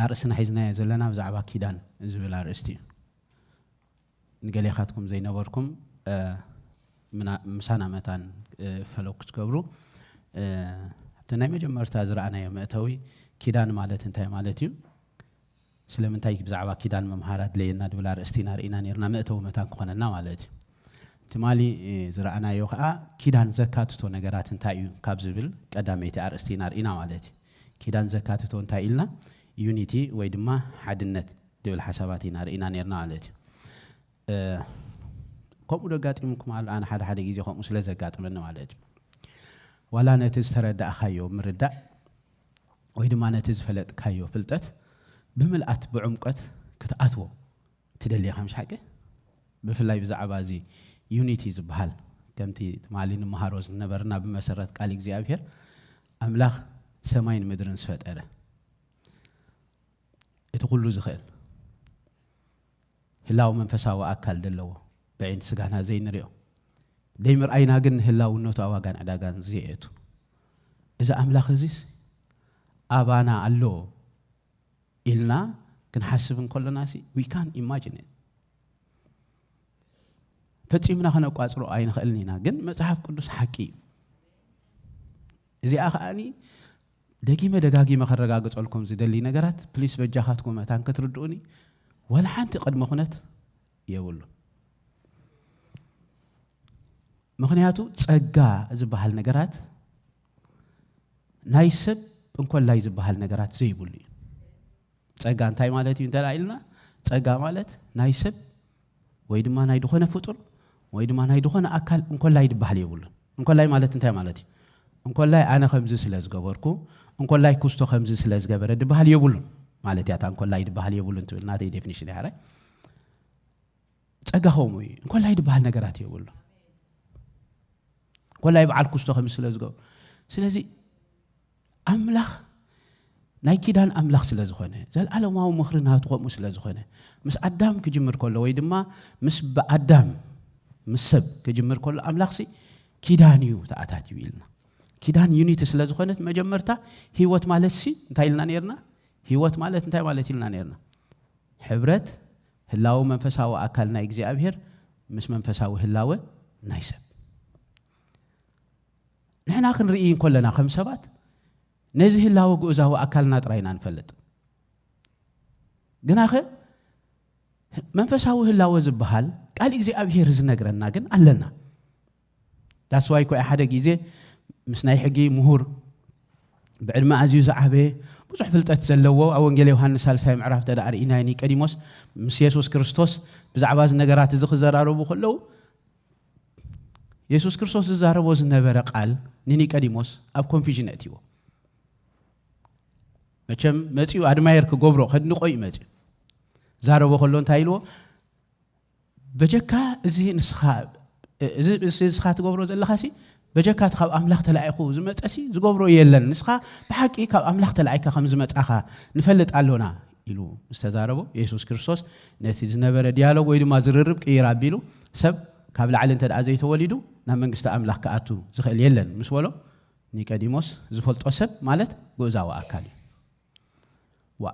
ኣርእስትና ሒዝናዮ ዘለና ብዛዕባ ኪዳን ዝብል ኣርእስቲ እዩ። ንገሌኻትኩም ዘይነበርኩም ምሳና መታን ፈለው ክትገብሩ፣ እቲ ናይ መጀመርታ ዝረኣናዮ መእተዊ ኪዳን ማለት እንታይ ማለት እዩ፣ ስለምንታይ ብዛዕባ ኪዳን መምሃር ኣድለየና ድብል ኣርእስቲ ኢና ርኢና ነርና፣ መእተዊ መታን ክኾነና ማለት እዩ። ትማሊ ዝረኣናዮ ከዓ ኪዳን ዘካትቶ ነገራት እንታይ እዩ ካብ ዝብል ቀዳመይቲ ኣርእስቲ ኢና ርኢና ማለት እዩ። ኪዳን ዘካትቶ እንታይ ኢልና? ዩኒቲ ወይ ድማ ሓድነት ድብል ሓሳባት ኢና ርኢና ነርና ማለት እዩ። ከምኡ ደጋጢምኩም ኣሎ? ኣነ ሓደ ሓደ ግዜ ከምኡ ስለ ዘጋጥመኒ ማለት እዩ። ዋላ ነቲ ዝተረዳእካዮ ምርዳእ ወይ ድማ ነቲ ዝፈለጥካዮ ፍልጠት ብምልኣት ብዕምቀት ክትኣትዎ ትደሊ ኢኻ፣ ምሽ ሓቂ? ብፍላይ ብዛዕባ እዚ ዩኒቲ ዝበሃል፣ ከምቲ ትማሊ ንመሃሮ ዝነበርና፣ ብመሰረት ቃል እግዚኣብሔር ኣምላኽ ሰማይን ምድርን ዝፈጠረ፣ እቲ ኩሉ ዝኽእል ህላው መንፈሳዊ ኣካል ዘለዎ፣ ብዒንቲ ስጋና ዘይንሪኦ፣ ደይምርኣይና ግን ንህላውነቱ ኣብ ዋጋን ዕዳጋን ዘየእቱ፣ እዚ ኣምላኽ እዚስ ኣባና ኣሎ ኢልና ክንሓስብ እንከለና ሲ we can't imagine it። ፈጺምና ከነቋጽሮ ኣይንኽእልን ኢና፣ ግን መጽሓፍ ቅዱስ ሓቂ እዩ። እዚኣ ከኣኒ ደጊመ ደጋጊመ ከረጋግጸልኩም ዝደሊ ነገራት፣ ፕሊስ በጃኻትኩም መታን ክትርድኡኒ፣ ወላ ሓንቲ ቅድመ ኩነት የብሉ። ምኽንያቱ ጸጋ ዝበሃል ነገራት ናይ ሰብ እንኮላይ ዝበሃል ነገራት ዘይብሉ እዩ። ጸጋ እንታይ ማለት እዩ እንተ ኢልና፣ ጸጋ ማለት ናይ ሰብ ወይ ድማ ናይ ዝኾነ ፍጡር ወይ ድማ ናይ ዝኾነ ኣካል እንኮላይ ድበሃል የብሉን። እንኮላይ ማለት እንታይ ማለት እዩ? እንኮላይ ኣነ ከምዚ ስለ ዝገበርኩ፣ እንኮላይ ክስቶ ከምዚ ስለ ዝገበረ ድበሃል የብሉን ማለት እያ። እታ እንኮላይ ድበሃል የብሉን ትብል ናተይ ዴፊኒሽን እያ። ሕራይ ጸጋ ከምኡ እዩ። እንኮላይ ድበሃል ነገራት የብሉ። እንኮላይ በዓል ክስቶ ከምዚ ስለ ዝገብሩ። ስለዚ ኣምላኽ ናይ ኪዳን ኣምላኽ ስለ ዝኾነ፣ ዘልኣለማዊ ምኽሪ ናቱ ከምኡ ስለ ዝኾነ፣ ምስ ኣዳም ክጅምር ከሎ ወይ ድማ ምስ ብኣዳም ምስ ሰብ ክጅምር ከሎ ኣምላኽሲ ኪዳን እዩ ተኣታትዩ ኢልና። ኪዳን ዩኒቲ ስለ ዝኾነት መጀመርታ ህይወት ማለትሲ እንታይ ኢልና ነርና? ህይወት ማለት እንታይ ማለት ኢልና ነርና? ሕብረት ህላወ መንፈሳዊ ኣካል ናይ እግዚኣብሔር ምስ መንፈሳዊ ህላወ ናይ ሰብ። ንሕና ክንርኢ እንከለና ከም ሰባት ነዚ ህላወ ግኡዛዊ ኣካልና ጥራይ ኢና ንፈልጥ። ግናኸ መንፈሳዊ ህላወ ዝበሃል ቃል እግዚኣብሔር ዝነግረና ግን ኣለና። ዳስዋይ ኮ ሓደ ግዜ ምስ ናይ ሕጊ ምሁር ብዕድመ ኣዝዩ ዝዓበየ ብዙሕ ፍልጠት ዘለዎ ኣብ ወንጌል ዮሃንስ ሳልሳይ ምዕራፍ ተደኣ ርኢናዮ ኒቀዲሞስ ምስ የሱስ ክርስቶስ ብዛዕባ እዚ ነገራት እዚ ክዘራረቡ ከለዉ የሱስ ክርስቶስ ዝዛረቦ ዝነበረ ቃል ንኒቀዲሞስ ኣብ ኮንፊዥን ኣእትይዎ። መቸም መጺኡ ኣድማየር ክገብሮ ከድንቆ እዩ መጺኡ። ዛረቦ ከሎ እንታይ ኢልዎ? በጀካ እዚ ንስኻ እዚ እዚ ንስኻ ትገብሮ ዘለኻሲ በጀካ እቲ ካብ ኣምላኽ ተላኢኹ ዝመጸሲ ዝገብሮ የለን። ንስኻ ብሓቂ ካብ ኣምላኽ ተላኢካ ከም ዝመጻኻ ንፈልጥ ኣሎና ኢሉ ምስ ተዛረቦ የሱስ ክርስቶስ ነቲ ዝነበረ ዲያሎግ ወይ ድማ ዝርርብ ቅይር ኣቢሉ ሰብ ካብ ላዕሊ እንተ ደኣ ዘይተወሊዱ ናብ መንግስቲ ኣምላኽ ክኣቱ ዝኽእል የለን ምስ በሎ ኒቀዲሞስ ዝፈልጦ ሰብ ማለት ግእዛዊ ኣካል እዩ። ዋ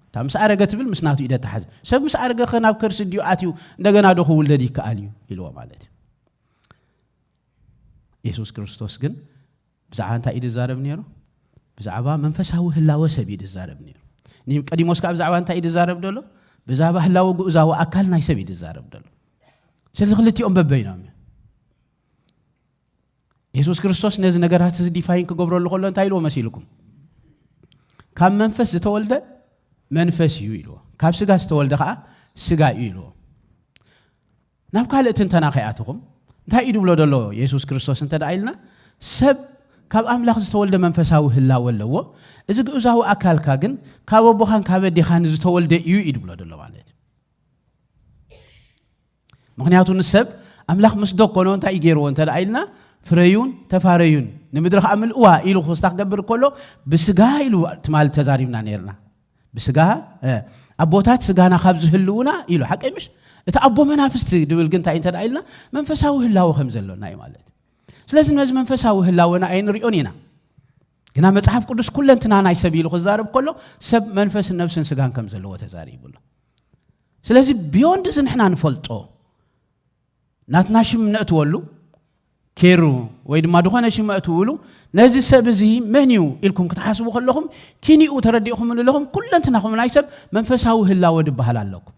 እታ ምስ ኣረገ ትብል ምስ ናቱ ኢደ ተሓዘ። ሰብ ምስ ኣረገ ከ ናብ ከርሲ ድዩ ኣትዩ እንደገና ዶ ክውለድ ይከኣል እዩ ኢልዎ ማለት እዩ። የሱስ ክርስቶስ ግን ብዛዕባ እንታይ እዩ ዝዛረብ ነይሩ? ብዛዕባ መንፈሳዊ ህላወ ሰብ እዩ ዝዛረብ ነይሩ። ኒቆዲሞስ ከኣ ብዛዕባ እንታይ እዩ ዝዛረብ ዘሎ? ብዛዕባ ህላወ ግኡዛዊ ኣካል ናይ ሰብ እዩ ዝዛረብ ዘሎ። ስለዚ ክልቲኦም በበይኖም እዮም። የሱስ ክርስቶስ ነዚ ነገራት እዚ ዲፋይን ክገብረሉ ከሎ እንታይ ኢልዎ መሲልኩም? ካብ መንፈስ ዝተወልደ መንፈስ እዩ ኢልዎ፣ ካብ ስጋ ዝተወልደ ከዓ ስጋ እዩ ኢልዎ። ናብ ካልእ ትንተና ከይኣትኹም እንታይ እዩ ድብሎ ዘሎ የሱስ ክርስቶስ እንተ ደኣ ኢልና፣ ሰብ ካብ ኣምላኽ ዝተወልደ መንፈሳዊ ህላወ ኣለዎ፣ እዚ ግእዛዊ ኣካልካ ግን ካብ ኣቦኻን ካብ ኣዴኻን ዝተወልደ እዩ እዩ ድብሎ ዘሎ ማለት እዩ። ምኽንያቱ ንሰብ ኣምላኽ ምስ ደኮኖ እንታይ እዩ ገይርዎ እንተ ደኣ ኢልና፣ ፍረዩን ተፋረዩን ንምድሪ ከዓ ምልእዋ ኢሉ ክስታ ክገብር ከሎ ብስጋ ኢሉ ትማሊ ተዛሪብና ነርና። ብስጋ ኣቦታት ስጋና ካብ ዝህልውና ኢሉ ሓቀይ ምሽ? እቲ ኣቦ መናፍስቲ ድብል ግን እንታይ እንተ ኢልና መንፈሳዊ ህላወ ከም ዘሎና እዩ ማለት እዩ። ስለዚ ነዚ መንፈሳዊ ህላወና ኣይንሪኦን ኢና። ግና መጽሓፍ ቅዱስ ኩለንትና ናይ ሰብ ኢሉ ክዛረብ ከሎ ሰብ መንፈስን ነብስን ስጋን ከም ዘለዎ ተዛሪቡ ኣሎ። ስለዚ ብዮንድ እዚ ንሕና ንፈልጦ ናትና ሽም ነእትወሉ ኬሩ ወይ ድማ ዝኾነ ሽም እትውሉ ነዚ ሰብ እዚ መን እዩ ኢልኩም ክትሓስቡ ከለኹም ኪኒኡ ተረዲእኹም ኣለኹም። ኩለንትናኹም ናይ ሰብ መንፈሳዊ ህላወ ድበሃል ኣለኩም።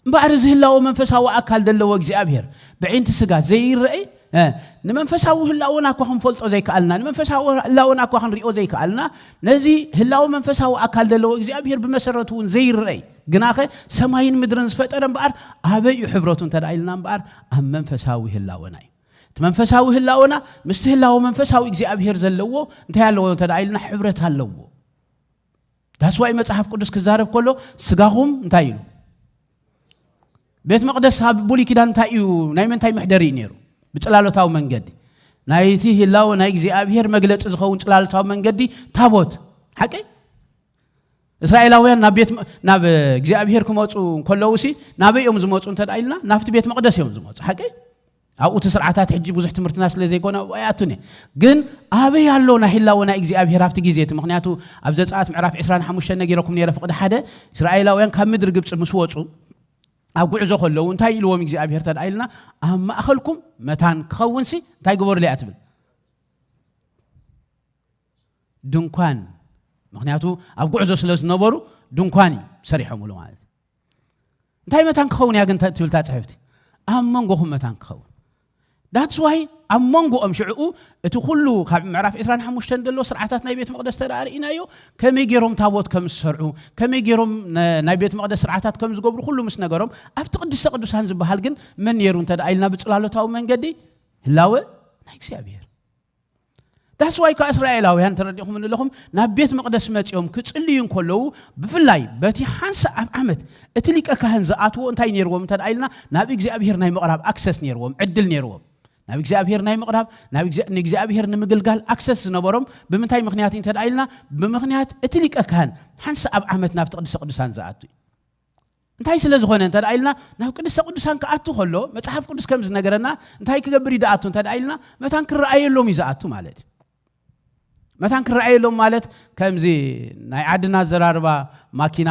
እምበኣር እዚ ህላወ መንፈሳዊ ኣካል ዘለዎ እግዚኣብሔር ብዒንቲ ስጋ ዘይረአይ፣ እ፣ ንመንፈሳዊ ህላወና እኳ ክንፈልጦ ዘይከኣልና፣ ንመንፈሳዊ ህላወና እኳ ክንሪኦ ዘይከኣልና፣ ነዚ ህላወ መንፈሳዊ ኣካል ዘለዎ እግዚኣብሔር ብመሰረቱ እውን ዘይረአይ፣ ግናኸ ሰማይን ምድርን ዝፈጠረ እምበኣር ኣበይ እዩ ሕብረቱ እንተ ደኣ ኢልና እምበኣር ኣብ መንፈሳዊ ህላወና እዩ። እቲ መንፈሳዊ ህላወና ምስቲ ህላወ መንፈሳዊ እግዚኣብሔር ዘለዎ እንታይ ኣለዎ እንተ ደኣ ኢልና ሕብረት ኣለዎ። ዳስዋይ መጽሓፍ ቅዱስ ክዛረብ ከሎ ስጋኹም እንታይ ኢሉ? ቤት መቕደስ ኣብ ብሉይ ኪዳን እንታይ እዩ? ናይ ምንታይ መሕደሪ እዩ ነይሩ? ብጽላሎታዊ መንገዲ ናይቲ ህላወ ናይ እግዚኣብሔር መግለጺ ዝኸውን ጽላሎታዊ መንገዲ ታቦት። ሓቂ? እስራኤላውያን ናብ ቤት መ-፣ ናብ እግዚኣብሔር ክመጹ እንከለዉ ሲ ናበይ እዮም ዝመጹ እንተ ደኣ ኢልና ናብቲ ቤት መቕደስ እዮም ዝመጹ። ሓቂ? ኣብኡ እቲ ስርዓታት ሕጂ ብዙሕ ትምህርትና ስለ ዘይኮነ ኣብኡ ኣይኣቱን እየ። ግን ኣበይ ኣሎ ናይ ህላወ ናይ እግዚኣብሔር ኣብቲ ግዜ እቲ? ምኽንያቱ ኣብ ዘጸኣት ምዕራፍ ዕስራን ሓሙሽተን ነጊረኩም ነይረ፣ ፍቕዲ ሓደ እስራኤላውያን ካብ ምድሪ ግብጺ ምስ ወጹ ኣብ ጉዕዞ ከለዉ እንታይ ኢልዎም እግዚኣብሔር እንተ ደኣ ኢልና ኣብ ማእኸልኩም መታን ክኸውንሲ እንታይ ግበሩለይ እያ ትብል? ድንኳን። ምኽንያቱ ኣብ ጉዕዞ ስለ ዝነበሩ ድንኳን እዩ ሰሪሖምሉ ማለት እዩ። እንታይ መታን ክኸውን እያ ግን ትብል እታ ጽሕፍቲ? ኣብ መንጎኹም መታን ክኸውን። ዳትስ ዋይ ኣብ መንጎኦም ሽዕኡ እቲ ኩሉ ካብ ምዕራፍ ዕስራን ሓሙሽተን ዘሎ ስርዓታት ናይ ቤት መቕደስ ተደኣ ርኢናዮ፣ ከመይ ገይሮም ታቦት ከም ዝሰርዑ፣ ከመይ ገይሮም ነ-፣ ናይ ቤት መቕደስ ስርዓታት ከም ዝገብሩ ኩሉ ምስ ነገሮም ኣብቲ ቅድስተ ቅዱሳን ዝበሃል ግን መን ነይሩ እንተ ደኣ ኢልና ብጽላሎታዊ መንገዲ ህላወ ናይ እግዚኣብሔር። ዳስዋይ ካብ እስራኤላውያን ተረዲኹም ኣለኹም ናብ ቤት መቕደስ መጺኦም ክጽልዩ እንከለዉ ብፍላይ በቲ ሓንሳእ ኣብ ዓመት እቲ ሊቀ ካህን ዝኣትዎ እንታይ ነይርዎም እንተ ደኣ ኢልና ናብ እግዚኣብሔር ናይ ምቕራብ ኣክሰስ ነይርዎም፣ ዕድል ነይርዎም። ናብ እግዚኣብሔር ናይ ምቕራብ ናብ እግዚኣብ-፣ ንእግዚኣብሔር ንምግልጋል ኣክሰስ ዝነበሮም ብምንታይ ምኽንያት እዩ እንተ ደኣ ኢልና ብምኽንያት እቲ ሊቀ ካህን ሓንሳእ ኣብ ዓመት ናብቲ ቅድስተ ቅዱሳን ዝኣቱ እዩ። እንታይ ስለ ዝኾነ እንተ ደኣ ኢልና ናብ ቅድስተ ቅዱሳን ክኣቱ ከሎ መጽሓፍ ቅዱስ ከም ዝነገረና እንታይ ክገብር እዩ ዝኣቱ እንተ ደኣ ኢልና መታን ክረኣየሎም እዩ ዝኣቱ ማለት እዩ። መታን ክረኣየሎም ማለት ከምዚ ናይ ዓድና ኣዘራርባ ማኪና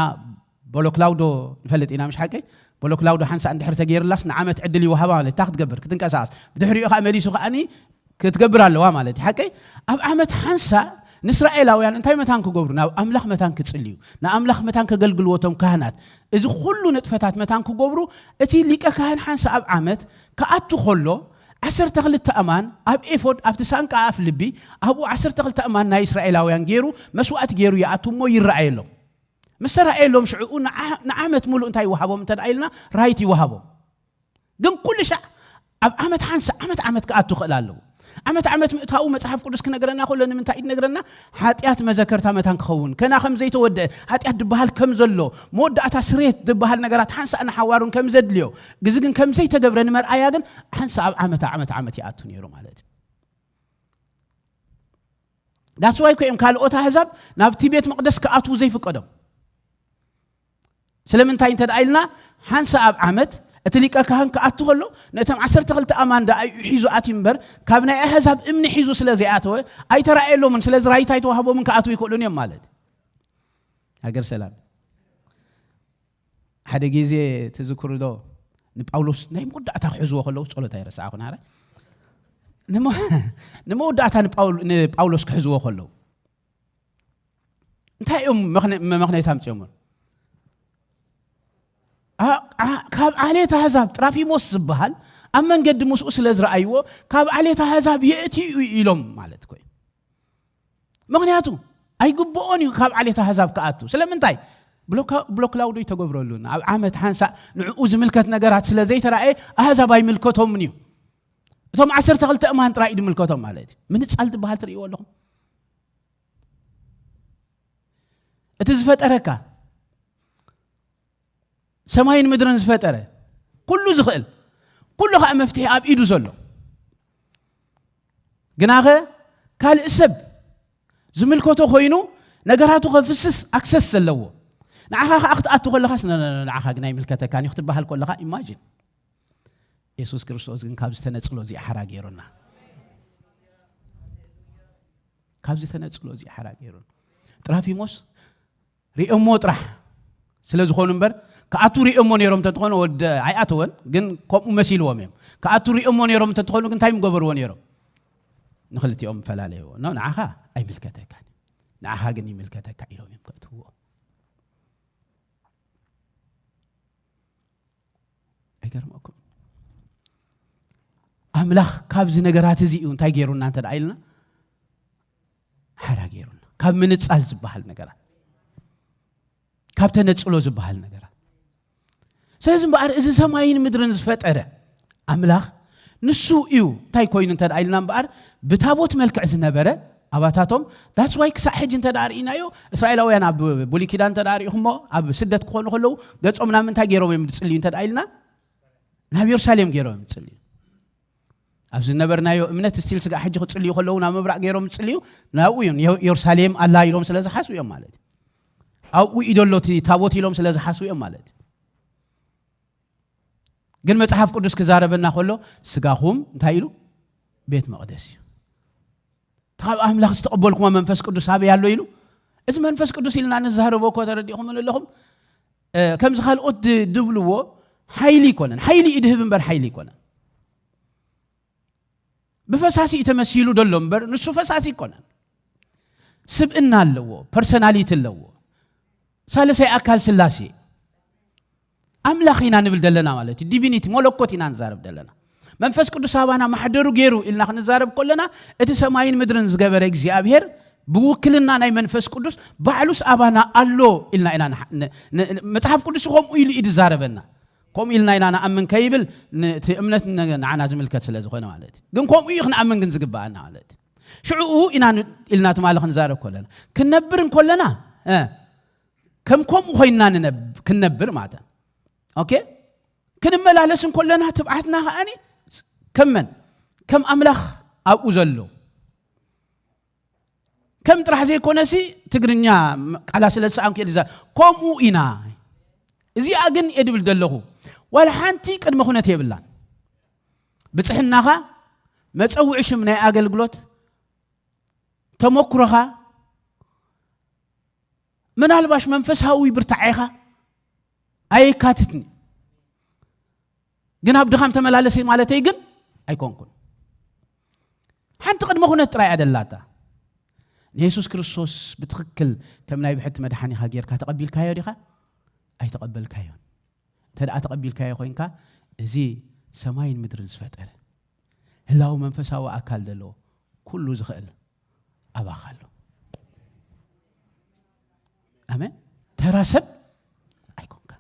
ቦሎክላውዶ ንፈልጥ ኢና፣ ምሽ ሓቀይ? ቦሎክላውዶ ሓንሳእ እንድሕር ተገይርላስ ንዓመት ዕድል ይወሃባ ማለት እታ ክትገብር ክትንቀሳቐስ ብድሕሪኡ ከዓ መሊሱ ከዓኒ ክትገብር ኣለዋ ማለት እዩ። ሓቀይ? ኣብ ዓመት ሓንሳእ ንእስራኤላውያን እንታይ መታን ክገብሩ? ናብ ኣምላኽ መታን ክጽልዩ፣ ንኣምላኽ መታን ከገልግልዎ እቶም ካህናት። እዚ ኩሉ ንጥፈታት መታን ክገብሩ እቲ ሊቀ ካህን ሓንሳእ ኣብ ዓመት ክኣቱ ከሎ ዓሰርተ ክልተ ኣማን ኣብ ኤፎድ ኣብቲ ሳንቃ ኣፍ ልቢ ኣብኡ ዓሰርተ ክልተ ኣማን ናይ እስራኤላውያን ገይሩ መስዋእቲ ገይሩ ይኣቱ እሞ ይረኣየሎም። ምስ ተረኣየሎም ሽዕኡ ንዓ-፣ ንዓመት ሙሉእ እንታይ ይወሃቦም እንተ ደኣ ኢልና ራይት ይወሃቦም። ግን ኩሉ ሻዕ ኣብ ዓመት ሓንሳ ዓመት ዓመት ክኣቱ ክእል ኣለዎ። ዓመት ዓመት ምእታው መጽሓፍ ቅዱስ ክነግረና ከሎ ንምንታይ እዩ ዝነግረና? ሓጢኣት መዘከርታ መታን ክኸውን ከና ከም ዘይተወደአ ሓጢኣት ድበሃል ከም ዘሎ መወዳእታ ስሬት ዝበሃል ነገራት ሓንሳእ ንሓዋሩን ከም ዘድልዮ ግዚ ግን ከም ዘይተገብረ ንመርኣያ ግን ሓንሳ ኣብ ዓመት ዓመት ዓመት ይኣቱ ነይሩ ማለት እዩ። ዳስዋይ ኮ እዮም ካልኦት ኣህዛብ ናብቲ ቤት መቕደስ ክኣትዉ ዘይፍቀዶም። ስለምንታይ እንተ ደኣ ኢልና ሓንሳ ኣብ ዓመት እቲ ሊቀ ካህን ክኣቱ ከሎ ነቶም ዓሰርተ ክልተ ኣማን ደኣ እዩ ሒዙ ኣትዩ እምበር ካብ ናይ ኣህዛብ እምኒ ሒዙ ስለ ዘይኣተወ ኣይተራእየሎምን። ስለዚ ራይት ኣይተዋህቦምን ክኣትዉ ይክእሉን እዮም ማለት እዩ። ሃገር ሰላም። ሓደ ግዜ ትዝክሩ ዶ ንጳውሎስ ናይ መወዳእታ ክሕዝዎ ከለዉ ጸሎት ኣይረሳዕኹን ኣረ ንመ-፣ ንመወዳእታ ንጳውል-፣ ንጳውሎስ ክሕዝዎ ከለዉ እንታይ እዮም መኽነ-፣ መ-፣ መኽነይታ ኣምፅኦምሉ? ኣ-፣ ኣ-፣ ካብ ዓሌት ኣህዛብ ጥራፊሞስ ዝበሃል ኣብ መንገዲ ምስኡ ስለ ዝረኣይዎ ካብ ዓሌት ኣህዛብ የእትዩ ኢሎም ማለት ኮይ። ምኽንያቱ ኣይግብኦን እዩ ካብ ዓሌት ኣህዛብ ክኣቱ። ስለምንታይ? ብሎካ-፣ ብሎክላውዶ ይተገብረሉን ኣብ ዓመት ሓንሳእ ንዕኡ ዝምልከት ነገራት ስለ ዘይተራእየ ኣህዛብ ኣይምልከቶምን እዩ። እቶም ዓሰርተ ክልተ እማን ጥራይ እዩ ዝምልከቶም ማለት እዩ። ምንጻል ዝበሃል ትርእይዎ ኣለኹም። እቲ ዝፈጠረካ ሰማይን ምድርን ዝፈጠረ ኩሉ ዝኽእል ኩሉ ከዓ መፍትሒ ኣብ ኢዱ ዘሎ ግናኸ ካልእ ሰብ ዝምልከቶ ኮይኑ ነገራቱ ከፍስስ ኣክሰስ ዘለዎ ንዓኻ ከዓ ክትኣቱ ከለኻስ ነ-፣ ነ-፣ ንዓኻ ግን ኣይምልከተካን እዩ ክትበሃል ከለኻ ኢማጂን። የሱስ ክርስቶስ ግን ካብ ዝተነጽሎ እዚኣ ሓራ ገይሩና። ካብዚ ተነጽሎ እዚ ሓራ ገይሩን። ጥራፊሞስ ሪኦሞ ጥራሕ ስለ ዝኾኑ እምበር፣ ክኣቱ ሪኦሞ ነይሮም እንተትኾኑ ወደ ኣይኣተወን። ግን ከምኡ መሲልዎም እዮም። ክኣቱ ሪኦሞ ነይሮም እንተትኾኑ ግን እንታይ ምገበርዎ ነይሮም? ንክልቲኦም ፈላለይዎ። ኖ፣ ንዓኻ ኣይምልከተካን፣ ንዓኻ ግን ይምልከተካ ኢሎም እዮም ከእትውዎ። ኣይገርመኩም? ኣምላኽ ካብዚ ነገራት እዚ እዩ እንታይ ገይሩና እንተ ደኣ ኢልና፣ ሓራ ገይሩና ካብ ምንጻል ዝበሃል ነገራት፣ ካብ ተነጽሎ ዝበሃል ነገራት። ስለዚ እምበኣር እዚ ሰማይን ምድርን ዝፈጠረ ኣምላኽ ንሱ እዩ እንታይ ኮይኑ እንተ ደኣ ኢልና እምበኣር፣ ብታቦት መልክዕ ዝነበረ ኣባታቶም። That's why ክሳዕ ሕጂ እንተ ደኣ ርኢናዮ፣ እስራኤላውያን ኣብ ብሉይ ኪዳን እንተ ደኣ ርኢኹሞ፣ ኣብ ስደት ክኾኑ ከለዉ ገጾም ናብ ምንታይ ገይሮም እዮም ዝጽልዩ እንተ ደኣ ኢልና፣ ናብ የሩሳሌም ገይሮም እዮም ዝጽልዩ። ኣብ ዝነበርናዮ እምነት ስቲል ስጋዕ ሕጂ ክጽልዩ ከለዉ ናብ ምብራቕ ገይሮም ዝጽልዩ፣ ናብኡ እዮም። የሩ- የሩሳሌም ኣላ ኢሎም ስለ ዝሓስቡ እዮም ማለት እዩ። ኣብኡ እዩ ዘሎ እቲ ታቦት ኢሎም ስለ ዝሓስቡ እዮም ማለት እዩ። ግን መጽሓፍ ቅዱስ ክዛረበና ከሎ፣ ስጋኹም እንታይ ኢሉ? ቤት መቕደስ እዩ። ካብ ኣምላኽ ዝተቐበልኩሞ መንፈስ ቅዱስ ኣበይ ኣሎ ኢሉ? እዚ መንፈስ ቅዱስ ኢልና ንዛረቦ እኮ ተረዲእኹም ኣለኹም። እ፣ ከምዚ ካልኦት ድ- ድብልዎ ሓይሊ ይኮነን። ሓይሊ እዩ ድህብ እምበር ሓይሊ ይኮነን። ብፈሳሲ እዩ ተመሲሉ ደሎ እምበር ንሱ ፈሳሲ ይኮነን። ስብእና ኣለዎ፣ ፐርሰናሊቲ ኣለዎ። ሳልሳይ ኣካል ስላሴ ኣምላኽ ኢና ንብል ደለና ማለት እዩ። ዲቪኒቲ፣ መለኮት ኢና ንዛረብ ደለና። መንፈስ ቅዱስ ኣባና ማሕደሩ ገይሩ ኢልና ክንዛረብ ከለና፣ እቲ ሰማይን ምድርን ዝገበረ እግዚኣብሔር ብውክልና ናይ መንፈስ ቅዱስ ባዕሉስ ኣባና ኣሎ ኢልና ኢና ንሓ- ን- ን- መጽሓፍ ቅዱስ ከምኡ ኢሉ እዩ ዝዛረበና። ከምኡ ኢልና ኢና ንኣምን ከይብል፣ ን- እቲ እምነት ን- ንዓና ዝምልከት ስለ ዝኾነ ማለት እዩ። ግን ከምኡ እዩ ክንኣምን ግን ዝግባኣና ማለት እዩ። ሽዕኡ ኢና ን- ኢልና ትማሊ ክንዛረብ ከለና፣ ክንነብር እንከለና፣ እ፣ ከም ከምኡ ኮይንና ንነብ- ክንነብር ማለት እዩ። ኦኬ? ክንመላለስ እንከለና ትብዓትና ከኣኒ ከም መን? ከም ኣምላኽ ኣብኡ ዘሎ። ከም ጥራሕ ዘይኮነሲ፣ ትግርኛ ቃላ ስለ ዝሰኣንኩ እየ ዝዛ-፣ ከምኡ ኢና። እዚኣ ግን እየ ድብል ዘለኹ። ዋላ ሓንቲ ቅድመ ኩነት የብላን። ብጽሕናኻ፣ መጸውዒ ሽም ናይ ኣገልግሎት፣ ተመኩሮኻ፣ ምናልባሽ መንፈሳዊ ብርታዔኻ ኣየካትትኒ። ግን ኣብ ድኻም ተመላለሰ ማለተይ ግን ኣይኮንኩን። ሓንቲ ቅድመ ኩነት ጥራይ እያ ደላታ። ንየሱስ ክርስቶስ ብትኽክል ከም ናይ ብሕቲ መድሓኒኻ ጌርካ ተቐቢልካዮ ዲኻ? ኣይተቐበልካዮን። እንተ ደኣ ተቐቢልካዮ ኮይንካ፣ እዚ ሰማይን ምድርን ዝፈጠረ፣ ህላው መንፈሳዊ ኣካል ዘለዎ፣ ኩሉ ዝኽእል ኣባኻ ኣሎ። ኣሜን። ተራ ሰብ ኣይኮንካ።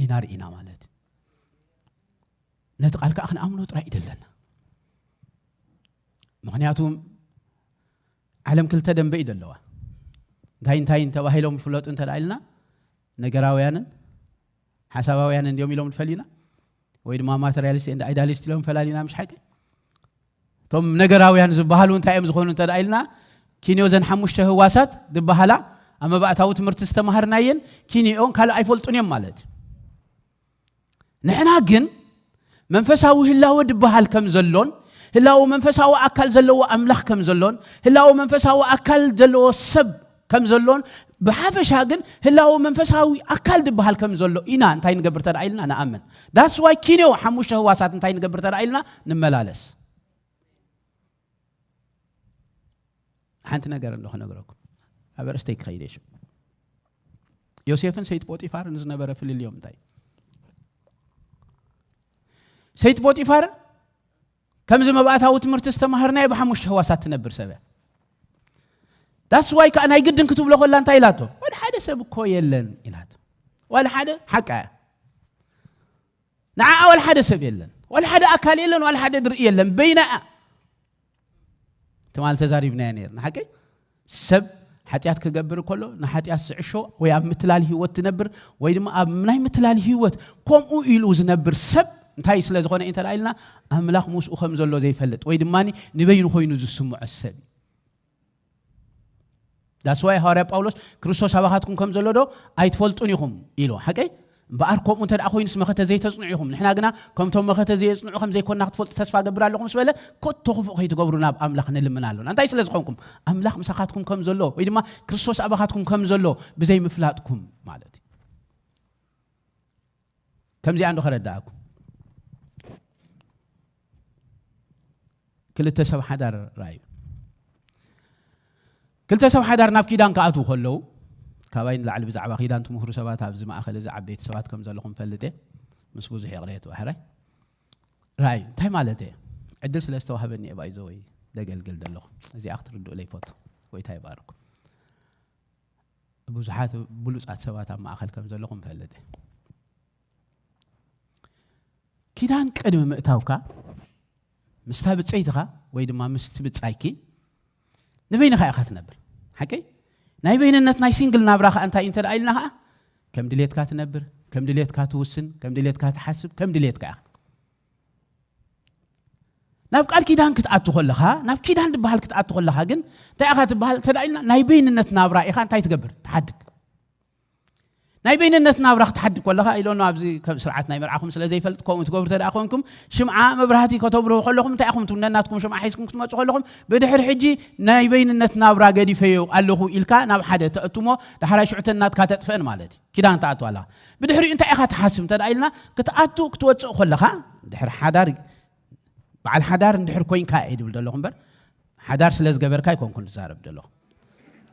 ኢና ርኢና ማለት እዩ። ነቲ ቃል ከዓ ክንኣምኖ ጥራይ እዩ ደለና። ምኽንያቱ ዓለም ክልተ ደንበ እዩ ዘለዋ። እንታይ እንታይ ተባሂሎም ይፍለጡ እንተ ደኣ ኢልና፣ ነገራውያንን ሓሳባውያንን እንዲዮም ኢሎም ንፈሊና፣ ወይ ድማ ማተሪያሊስት ኤንድ ኣይዳሊስት ኢሎም ፈላሊና፣ ምሽ ሓቂ? እቶም ነገራውያን ዝበሃሉ እንታይ እዮም ዝኾኑ እንተ ደኣ ኢልና፣ ኪንዮ ዘን ሓሙሽተ ህዋሳት ዝበሃላ ኣብ መባእታዊ ትምህርቲ ዝተማሃርናየን ኪንዮኦን ካልእ ኣይፈልጡን እዮም ማለት እዩ። ንሕና ግን መንፈሳዊ ህላወ ዝበሃል ከም ዘሎን፣ ህላወ መንፈሳዊ ኣካል ዘለዎ ኣምላኽ ከም ዘሎን፣ ህላወ መንፈሳዊ ኣካል ዘለዎ ሰብ ከም ዘሎን፣ ብሓፈሻ ግን ህላወ መንፈሳዊ ኣካል ዝበሃል ከም ዘሎ ኢና እንታይ ንገብር ተደኣ ኢልና ንኣምን። That's why ኪንዮ ሓሙሽተ ህዋሳት እንታይ ንገብር ተደኣ ኢልና ንመላለስ። ሓንቲ ነገር እንዶ ክነግረኩም፣ ኣብ ኣርእስተይ ክኸይድ እየ። ዮሴፍን ሰይቲ ፖጢፋርን ዝነበረ ፍልልዮም እንታይ? ሰይቲ ፖጢፋር ከምዚ መባእታዊ ትምህርቲ ዝተማሃርናዮ ብሓሙሽተ ህዋሳት ትነብር ሰብ እያ። That's why ከዓ ናይ ግድን ክትብሎ ከላ እንታይ ኢላቶ? ዋላ ሓደ ሰብ እኮ የለን ኢላቶ። ዋላ ሓደ ሓቃ እያ። ንዓኣ ዋላ ሓደ ሰብ የለን፣ ዋላ ሓደ ኣካል የለን፣ ዋላ ሓደ ድርኢ የለን። በይና እያ። ትማሊ ተዛሪብናዮ ነይርና። ሓቂ ሰብ ሓጢኣት ክገብር ከሎ ንሓጢኣት ዝዕሾ ወይ ኣብ ምትላል ህይወት ትነብር ወይ ድማ ኣብ ናይ ምትላል ህይወት ከምኡ ኢሉ ዝነብር ሰብ እንታይ ስለ ዝኾነ እዩ እንተ ኢልና፣ ኣምላኽ ምስኡ ከም ዘሎ ዘይፈልጥ ወይ ድማ ንበይኑ ኮይኑ ዝስምዖ ሰብ እዩ። That's why ሃዋርያ ጳውሎስ ክርስቶስ ኣባኻትኩም ከም ዘሎ ዶ ኣይትፈልጡን ኢኹም ኢሉ። ሓቀይ? እምበኣር ከምኡ እንተ ደኣ ኮይኑስ መኸተ ዘይተጽንዑ ኢኹም። ንሕና ግና ከምቶም መኸተ ዘየጽንዑ ከም ዘይኮንና ክትፈልጡ ተስፋ እገብር ኣለኹ ምስ በለ፣ ከቶ ክፉእ ከይትገብሩ ናብ ኣምላኽ ንልምን ኣሎና። እንታይ ስለ ዝኾንኩም? ኣምላኽ ምሳኻትኩም ከም ዘሎ ወይ ድማ ክርስቶስ ኣባኻትኩም ከም ዘሎ ብዘይ ምፍላጥኩም ማለት እዩ። ከምዚኣ እንዶ ከረዳኣኩም። ክልተ ሰብ ሓዳር ራእዩ። ክልተ ሰብ ሓዳር ናብ ኪዳን ክኣትዉ ከለዉ፣ ካባይ ንላዕሊ ብዛዕባ ኪዳን ትምህሩ ሰባት ኣብዚ ማእከል እዚ ዓበይቲ ሰባት ከም ዘለኹም ፈልጥ እየ። ምስ ብዙሕ ይቕሬት ባሕራይ። ራእዩ እንታይ ማለት እየ? ዕድል ስለ ዝተዋህበኒ እየ ባይዘወይ ደገልግል ዘለኹ። እዚኣ ክትርድኡለይ ይፈቱ። ጎይታ ይባርኩም። ብዙሓት ብሉጻት ሰባት ኣብ ማእከል ከም ዘለኹም ፈልጥ እየ። ኪዳን ቅድሚ ምእታውካ ምስታ ብጸይትኻ ወይ ድማ ምስቲ ብጻይኪ ንበይንኻ ኢኻ ትነብር። ሓቀይ? ናይ በይንነት ናይ ሲንግል ናብራ ኸኣ እንታይ እዩ እንተ ደኣ ኢልና ኸኣ ከም ድሌትካ ትነብር፣ ከም ድሌትካ ትውስን፣ ከም ድሌትካ ትሓስብ፣ ከም ድሌትካ ኢኻ። ናብ ቃል ኪዳን ክትኣቱ ከለኻ፣ ናብ ኪዳን ዝበሃል ክትኣቱ ከለኻ ግን እንታይ ኢኻ ትበሃል እንተ ደኣ ኢልና ናይ በይንነት ናብራ ኢኻ እንታይ ትገብር? ትሓድግ። ናይ በይንነት ናብራ ክትሓድግ ከለኻ ኢሎኖ ኣብዚ ከም ስርዓት ናይ መርዓኹም ስለ ዘይፈልጥ ከምኡ ትገብሩ እንተ ደኣ ኮንኩም ሽምዓ መብራህቲ ከተብርሁ ከለኹም እንታይ ኢኹም ትብሉ? ነናትኩም ሽምዓ ሒዝኩም ክትመጹ ከለኹም ብድሕሪ ሕጂ ናይ በይንነት ናብራ ገዲፈዮ ኣለኹ ኢልካ ናብ ሓደ ተእትሞ ዳሕራይ ሽዑ ተን ናትካ ተጥፍአን ማለት እዩ። ኪዳን ትኣቱ ኣለኻ። ብድሕሪኡ እንታይ ኢኻ ትሓስብ እንተ ደኣ ኢልና ክትኣቱ ክትወጽእ ከለኻ ድሕሪ ሓዳር በዓል ሓዳር እንድሕር ኮይንካ እየ ድብል ዘለኹ እምበር ሓዳር ስለ ዝገበርካ ኣይኮንኩን ዝዛረብ ዘለኹ።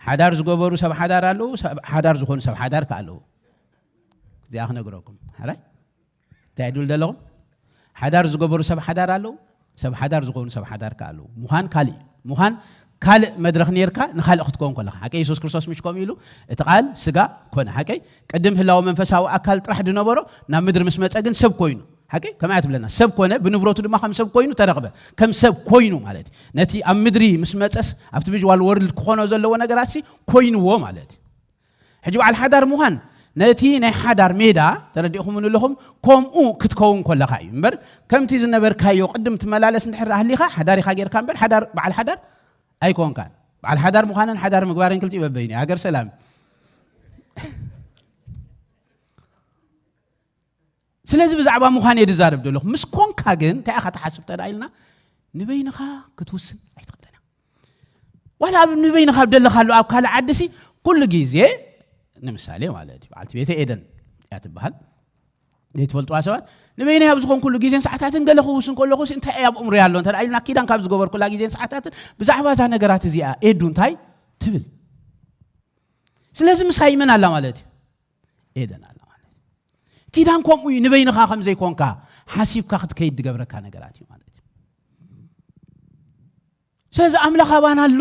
ሓዳር ዝገበሩ ሰብ ሓዳር ኣለዉ፣ ሰብ ሓዳር ዝኾኑ ሰብ ሓዳር ከ ኣለዉ። እዚኣ ክነግረኩም። ሓራይ? እንታይ ድብል ዘለኹም? ሓዳር ዝገበሩ ሰብ ሓዳር ኣለዉ፣ ሰብ ሓዳር ዝኾኑ ሰብ ሓዳር ከ ኣለዉ። ምዃን ካልእ እዩ። ምዃን ካልእ መድረኽ ኔርካ ንኻልእ ክትከውን ከለኻ። ሓቀይ የሱስ ክርስቶስ ምሽ ከምኡ ኢሉ እቲ ቃል ስጋ ኮነ። ሓቀይ ቅድም ህላወ መንፈሳዊ ኣካል ጥራሕ ዝነበሮ ናብ ምድሪ ምስ መጸ ግን ሰብ ኮይኑ። ሓቂ ከመይ ትብለና? ሰብ ኮነ፣ ብንብረቱ ድማ ከም ሰብ ኮይኑ ተረኽበ። ከም ሰብ ኮይኑ ማለት እዩ። ነቲ ኣብ ምድሪ ምስ መጸስ ኣብቲ ቪዥዋል ወርልድ ክኾኖ ዘለዎ ነገራት ሲ ኮይንዎ ማለት እዩ። ሕጂ በዓል ሓዳር ምዃን ነቲ ናይ ሓዳር ሜዳ ተረዲእኹም ኣለኹም ከምኡ ክትከውን ከለኻ እዩ እምበር ከምቲ ዝነበርካዮ ቅድም ትመላለስ እንድሕር ኣህሊኻ ሓዳር ኢኻ ጌርካ እምበር ሓዳር በዓል ሓዳር ኣይኮንካን። በዓል ሓዳር ምዃንን ሓዳር ምግባርን ክልቲኡ በበይኑ እዩ። ሃገር ሰላም። ስለዚ ብዛዕባ ምዃን እየ ዝዛረብ ዘለኹ። ምስ ኮንካ ግን እንታይ ኢኻ ትሓስብ ተዳ ኢልና ንበይንኻ ክትውስን ኣይትኽእልን። ዋላ ኣብ ንበይንኻ ኣብ ደለኻሉ ኣብ ካልእ ዓዲ ሲ ኩሉ ግዜ ንምሳሌ ማለት እዩ በዓልቲ ቤተ ኤደን እያ ትበሃል ዘይትፈልጥዋ ሰባት ንበይነይ ኣብ ዝኾንኩሉ ግዜን ሰዓታትን ገለ ክውስን ከለኹ ሲ እንታይ እየ ኣብ እምሮ ኣሎ እንተ ኢልና ኪዳን ካብ ዝገበርኩላ ግዜን ሰዓታትን ብዛዕባ እዛ ነገራት እዚኣ ኤዱ እንታይ ትብል ስለዚ ምሳይ መን ኣላ ማለት እዩ ኤደን ኣላ ማለት እዩ ኪዳን ከምኡ እዩ ንበይንኻ ከም ዘይኮንካ ሓሲብካ ክትከይድ ዝገብረካ ነገራት እዩ ማለት እዩ ስለዚ ኣምላኽ ኣባና ኣሎ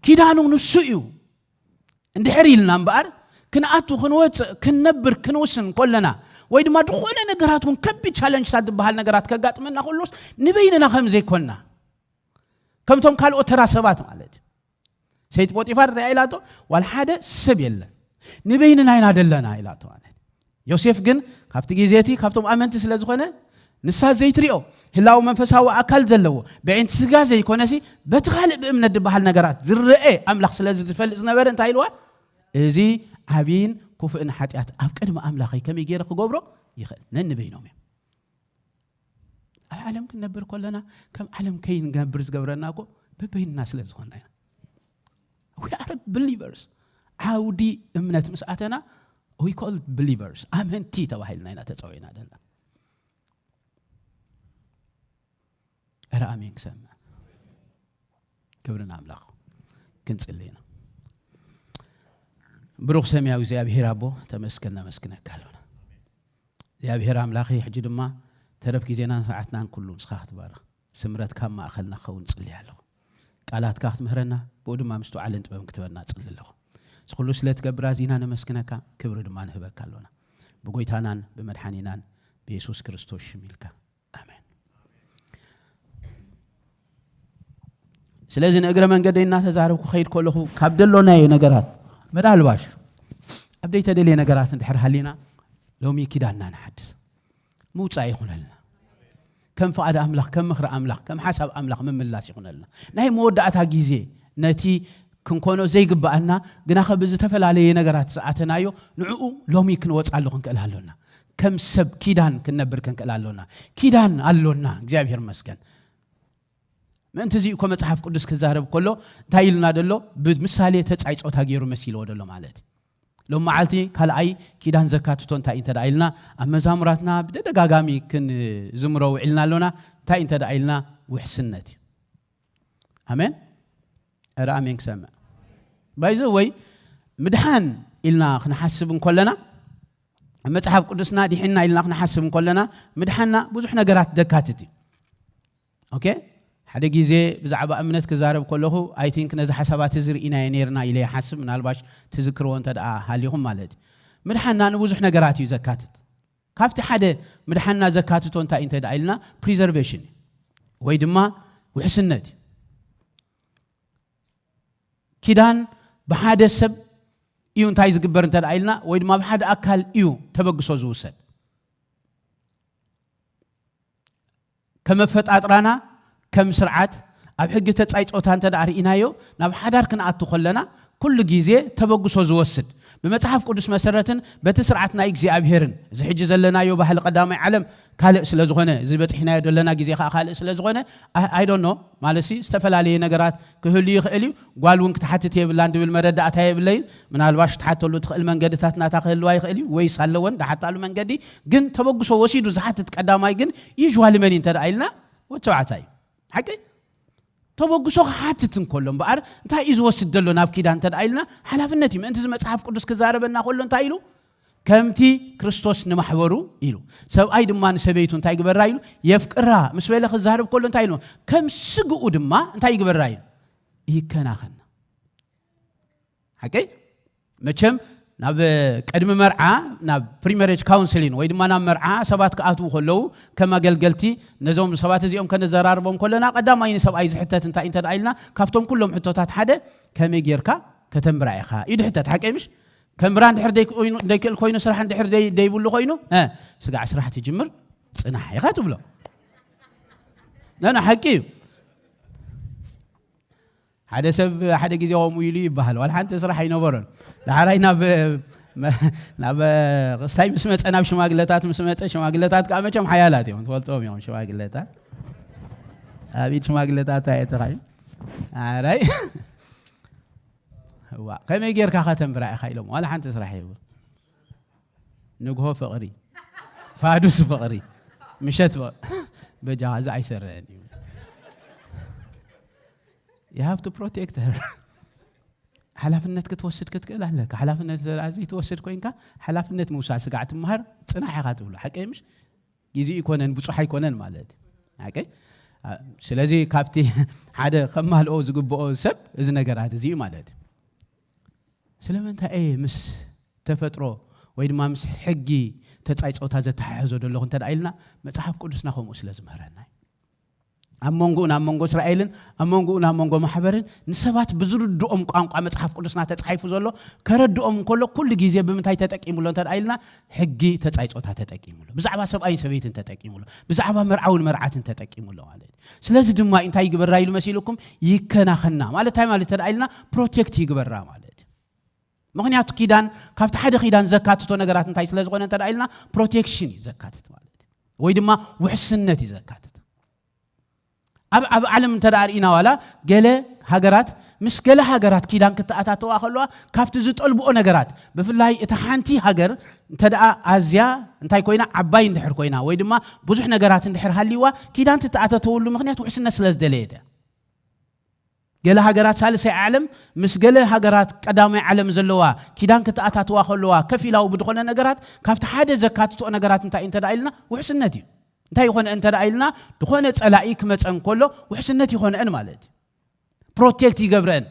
ኪዳኑ ንሱ እዩ እንድሕር ኢልና እምበኣር ክንኣቱ ክንወፅእ ክንነብር ክንውስን ከለና ወይ ድማ ዝኾነ ነገራት እውን ከቢድ ቻለንጅታት ዝበሃል ነገራት ከጋጥመና ከሎስ ንበይንና ከም ዘይኮንና ከምቶም ካልኦት ተራ ሰባት ማለት እዩ ሰይቲ ፖጢፋር እንታይ ኢላቶ ዋል ሓደ ሰብ የለን ንበይንና ኢና ደለና ኢላቶ ማለት ዮሴፍ ግን ካብቲ ግዜ እቲ ካብቶም ኣመንቲ ስለ ዝኾነ ንሳ ዘይትሪኦ ህላዊ መንፈሳዊ ኣካል ዘለዎ ብዒንቲ ስጋ ዘይኮነሲ በቲ ካልእ ብእምነት ዝበሃል ነገራት ዝረአ ኣምላኽ ስለ ዝፈልጥ ዝነበረ እንታይ ኢልዋ እዚ ዓብይን ክፉእን ሓጢኣት ኣብ ቅድሚ ኣምላኸይ ከመይ ገይረ ክገብሮ ይኽእል ነንበይኖም እዮም ኣብ ዓለም ክንነብር ከለና ከም ዓለም ከይንገብር ዝገብረና እኮ በበይንና ስለ ዝኾንና ኢና we are believers ዓውዲ እምነት ምስ ኣተና we call believers ኣመንቲ ተባሂልና ኢና ተፀዊዕና ዘለና ኧረ ኣሜን ክሰምዕ ክብሪ ንኣምላኽ ክንጽሊ ኢና ብሩኽ ሰማያዊ እግዚኣብሔር ኣቦ ተመስገን ነመስግነካ ኣሎና እግዚኣብሔር ኣምላኸይ ሕጂ ድማ ተረፍ ግዜናን ሰዓትናን ኩሉ ንስኻ ክትባርኽ ስምረትካ ኣብ ማእኸልና ክኸውን ጽሊ ኣለኹ ቃላትካ ክትምህረና ብኡ ድማ ምስትውዓልን ጥበብን ክትበና ጽሊ ኣለኹ እዚ ኩሉ ስለ ትገብር ኣዚና ነመስግነካ ክብሪ ድማ ንህበካ ኣሎና ብጎይታናን ብመድሓኒናን ብየሱስ ክርስቶስ ሽም ኢልካ ኣሜን ስለዚ ንእግረ መንገደይ እናተዛረብኩ ከይድ ከለኹ ካብ ደሎናዮ ነገራት ምናልባሽ ኣብ ደይተደልየ ነገራት እንድሕር ሃሊና ሎሚ ኪዳንና ንሓድስ ምውፃእ ይኹነልና ከም ፍቓድ ኣምላኽ ከም ምኽሪ ኣምላኽ ከም ሓሳብ ኣምላኽ ምምላስ ይኹነልና ናይ መወዳእታ ግዜ ነቲ ክንኮኖ ዘይግብኣና፣ ግናኸ ብዝተፈላለየ ነገራት ዝኣተናዮ፣ ንዕኡ ሎሚ ክንወፅኣሉ ክንክእል ኣሎና። ከም ሰብ ኪዳን ክንነብር ክንክእል ኣሎና። ኪዳን ኣሎና፣ እግዚኣብሔር ይመስገን። ምእንቲ እዚ እኮ መጽሓፍ ቅዱስ ክዛረብ ከሎ እንታይ ኢሉና ደሎ? ብምሳሌ ተጻይ ጾታ ገይሩ መሲልዎ ደሎ ማለት እዩ። ሎም መዓልቲ ካልኣይ ኪዳን ዘካትቶ እንታይ እንተ ደኣ ኢልና፣ ኣብ መዛሙራትና ብተደጋጋሚ ክንዝምሮ ውዒልና ኣሎና። እንታይ እንተ ደኣ ኢልና፣ ውሕስነት እዩ። ኣሜን። ኧረ ኣሜን ክሰምዕ። ባይዘ ወይ ምድሓን ኢልና ክንሓስብ እንከለና፣ ኣብ መጽሓፍ ቅዱስና ድሒንና ኢልና ክንሓስብ እንከለና፣ ምድሓንና ብዙሕ ነገራት ዘካትት እዩ። ኦኬ? ሓደ ግዜ ብዛዕባ እምነት ክዛረብ ከለኹ፣ ኣይ ቲንክ ነዚ ሓሳባት እዚ ርኢናዮ ነይርና ኢለ ይሓስብ፣ ምናልባሽ ትዝክርዎ እንተ ደኣ ሃሊኹም ማለት እዩ። ምድሓንና ንብዙሕ ነገራት እዩ ዘካትት። ካብቲ ሓደ ምድሓንና ዘካትቶ እንታይ እንተ ደኣ ኢልና፣ ፕሪዘርቬሽን ወይ ድማ ውሕስነት እዩ። ኪዳን ብሓደ ሰብ እዩ እንታይ ዝግበር እንተ ደኣ ኢልና፣ ወይ ድማ ብሓደ ኣካል እዩ ተበግሶ ዝውሰድ። ከም ኣፈጣጥራና፣ ከም ስርዓት፣ ኣብ ሕጊ ተጻይ ጾታ እንተ ደኣ ርኢናዮ፣ ናብ ሓዳር ክንኣቱ ከለና፣ ኩሉ ግዜ ተበግሶ ዝወስድ፣ ብመጽሓፍ ቅዱስ መሰረትን በቲ ስርዓት ናይ እግዚኣብሄርን፣ እዚ ሕጂ ዘለናዮ ባህሊ ቀዳማይ ዓለም ካልእ ስለ ዝኾነ፣ እዚ በጺሕናዮ ዘለና ግዜ ከኣ ካልእ ስለ ዝኾነ፣ ኣይ ዶንት ኖ፣ ማለት ሲ ዝተፈላለየ ነገራት ክህሉ ይኽእል እዩ። ጓል እውን ክትሓትት የብላን ድብል መረዳእታ የብለይን። ምናልባሽ ክትሓተሉ ትኽእል መንገድታት ናታ ክህልዋ ይኽእል እዩ፣ ወይስ ኣለወን ድሓታሉ መንገዲ። ግን ተበግሶ ወሲዱ ዝሓትት ቀዳማይ ግን ዩዥዋሊ መን እዩ እንተ ደኣ ኢልና፣ ወዲ ተባዕታይ እዩ። ሓቂ? ተበግሶ ክሓትት እንከሎ እምበኣር፣ እንታይ እዩ ዝወስድ ዘሎ ናብ ኪዳን እንተ ደኣ ኢልና፣ ሓላፍነት እዩ። ምእንቲ እዚ መጽሓፍ ቅዱስ ክዛረበና ከሎ እንታይ ኢሉ? "ከምቲ ክርስቶስ ንማሕበሩ" ኢሉ። "ሰብኣይ ድማ ንሰበይቱ እንታይ ይግበራ?" ኢሉ፣ "የፍቅራ" ምስ በለ ክዛረብ ከሎ እንታይ ኢሉ? "ከም ስግኡ ድማ እንታይ ይግበራ?" ኢሉ፣ "ይከናኸና።" ሓቀይ? መቸም ናብ ቅድሚ መርዓ፣ ናብ ፕሪመሬጅ ካውንስሊን ወይ ድማ ናብ መርዓ ሰባት ክኣትዉ ከለዉ፣ ከም ኣገልገልቲ ነዞም ሰባት እዚኦም ከነዘራርቦም ከለና፣ ቀዳማይ ንሰብኣይ ዝሕተት እንታይ እንተ ደኣ ኢልና፣ ካብቶም ኩሎም ሕቶታት ሓደ፣ "ከመይ ጌርካ ከተንብራ ኢኻ?" እዩ ድሕተት። ሓቀይ ምሽ? ከንብራ እንድሕር ደይኮይኑ-፣ ደይክእል ኮይኑ፣ ስራሕ እንድሕር ደይ-፣ ደይብሉ ኮይኑ፣ እ፣ "ስጋዕ ስራሕ ትጅምር፣ ጽናሕ ኢኻ" ትብሎ። ነ፣ ነ፣ ሓቂ እዩ። ሓደ ሰብ ሓደ ግዜ ከምኡ ኢሉ ይበሃል። ዋላ ሓንቲ ስራሕ ኣይነበሮን። ዳሕራይ ናብ፣ ናብ ክስታይ ምስ መጸ፣ ናብ ሽማግለታት ምስ መጸ፣ ሽማግለታት ከኣ መቸም ሓያላት እዮም፣ ትፈልጥዎም እዮም ሽማግለታት። ኣብ ኢድ ሽማግለታት ኣየተኻዩ። ኣራይ። እዋ፣ "ከመይ ጌርካ ከተንብራ ኢኻ?" ኢሎም፣ ዋላ ሓንቲ ስራሕ ይብሉ። ንግሆ ፍቕሪ፣ ፋዱስ ፍቕሪ፣ ምሸት ፍቕሪ። በጃኻ፣ እዚ ኣይሰርሕን እዩ። You have to protect her። ሓላፍነት ክትወስድ ክትክእል ኣለካ። ሓላፍነት እንተ ደኣ ዘይትወስድ ኮይንካ፣ ሓላፍነት ምውሳድ ስጋዕ ትመሃር፣ ጽናሕ ኢኻ ትብሎ። ሓቀይ ምሽ? ግዜ ኣይኮነን፣ ብጹሕ ኣይኮነን ማለት እዩ። ሓቀይ? አ፣ ስለዚ ካብቲ ሓደ ከማልኦ ዝግብኦ ሰብ እዚ ነገራት እዚ እዩ ማለት እዩ። ስለምንታይ እየ ምስ ተፈጥሮ ወይ ድማ ምስ ሕጊ ተጻይ ጾታ ዘተሓሕዞ ዘለኹ እንተ ደኣ ኢልና፣ መጽሓፍ ቅዱስና ከምኡ ስለ ዝምህረና እዩ። ኣብ መንጎኡን ኣብ መንጎ እስራኤልን ኣብ መንጎኡን ኣብ መንጎ ማሕበርን ንሰባት ብዝርድኦም ቋንቋ መጽሓፍ ቅዱስና ተጻሒፉ ዘሎ ከረድኦም እንከሎ፣ ኩሉ ግዜ ብምንታይ ተጠቂሙሎ እንተ ደኣ ኢልና፣ ሕጊ ተጻይ ጾታ ተጠቂሙሎ፣ ብዛዕባ ሰብኣይን ሰበይትን ተጠቂሙሎ፣ ብዛዕባ መርዓውን መርዓትን ተጠቂሙሎ ማለት እዩ። ስለዚ ድማ እንታይ ይግበራ ኢሉ መሲልኩም? ይከናኸና ማለት እንታይ ማለት እንተ ደኣ ኢልና፣ ፕሮቴክት ይግበራ ማለት እዩ። ምኽንያቱ ኪዳን፣ ካብቲ ሓደ ኪዳን ዘካትቶ ነገራት እንታይ ስለ ዝኾነ እንተ ደኣ ኢልና፣ ፕሮቴክሽን እዩ ዘካትት ማለት እዩ። ወይ ድማ ውሕስነት እዩ ዘካትት። ኣብ፣ ኣብ ዓለም እንተ ደኣ ርኢና ዋላ ገለ ሃገራት ምስ ገለ ሃገራት ኪዳን ክተኣታተዋ ከለዋ፣ ካብቲ ዝጠልብኦ ነገራት፣ ብፍላይ እታ ሓንቲ ሃገር እንተ ደኣ ኣዝያ እንታይ ኮይና፣ ዓባይ እንድሕር ኮይና፣ ወይ ድማ ብዙሕ ነገራት እንድሕር ሃልይዋ፣ ኪዳን ትተኣታተወሉ ምኽንያት ውሕስነት ስለ ዝደለየት እያ። ገለ ሃገራት ሳልሳይ ዓለም ምስ ገለ ሃገራት ቀዳማይ ዓለም ዘለዋ ኪዳን ክተኣታተዋ ከለዋ፣ ከፊላዊ ብዝኾነ ነገራት፣ ካብቲ ሓደ ዘካትትኦ ነገራት እንታይ እንተ ደኣ ኢልና፣ ውሕስነት እዩ። እንታይ ይኾነ እንተ ደኣ ኢልና፣ ዝኾነ ጸላኢ ክመጸ እንከሎ፣ ውሕስነት ይኾነአን ማለት እዩ። ፕሮቴክት ይገብረን።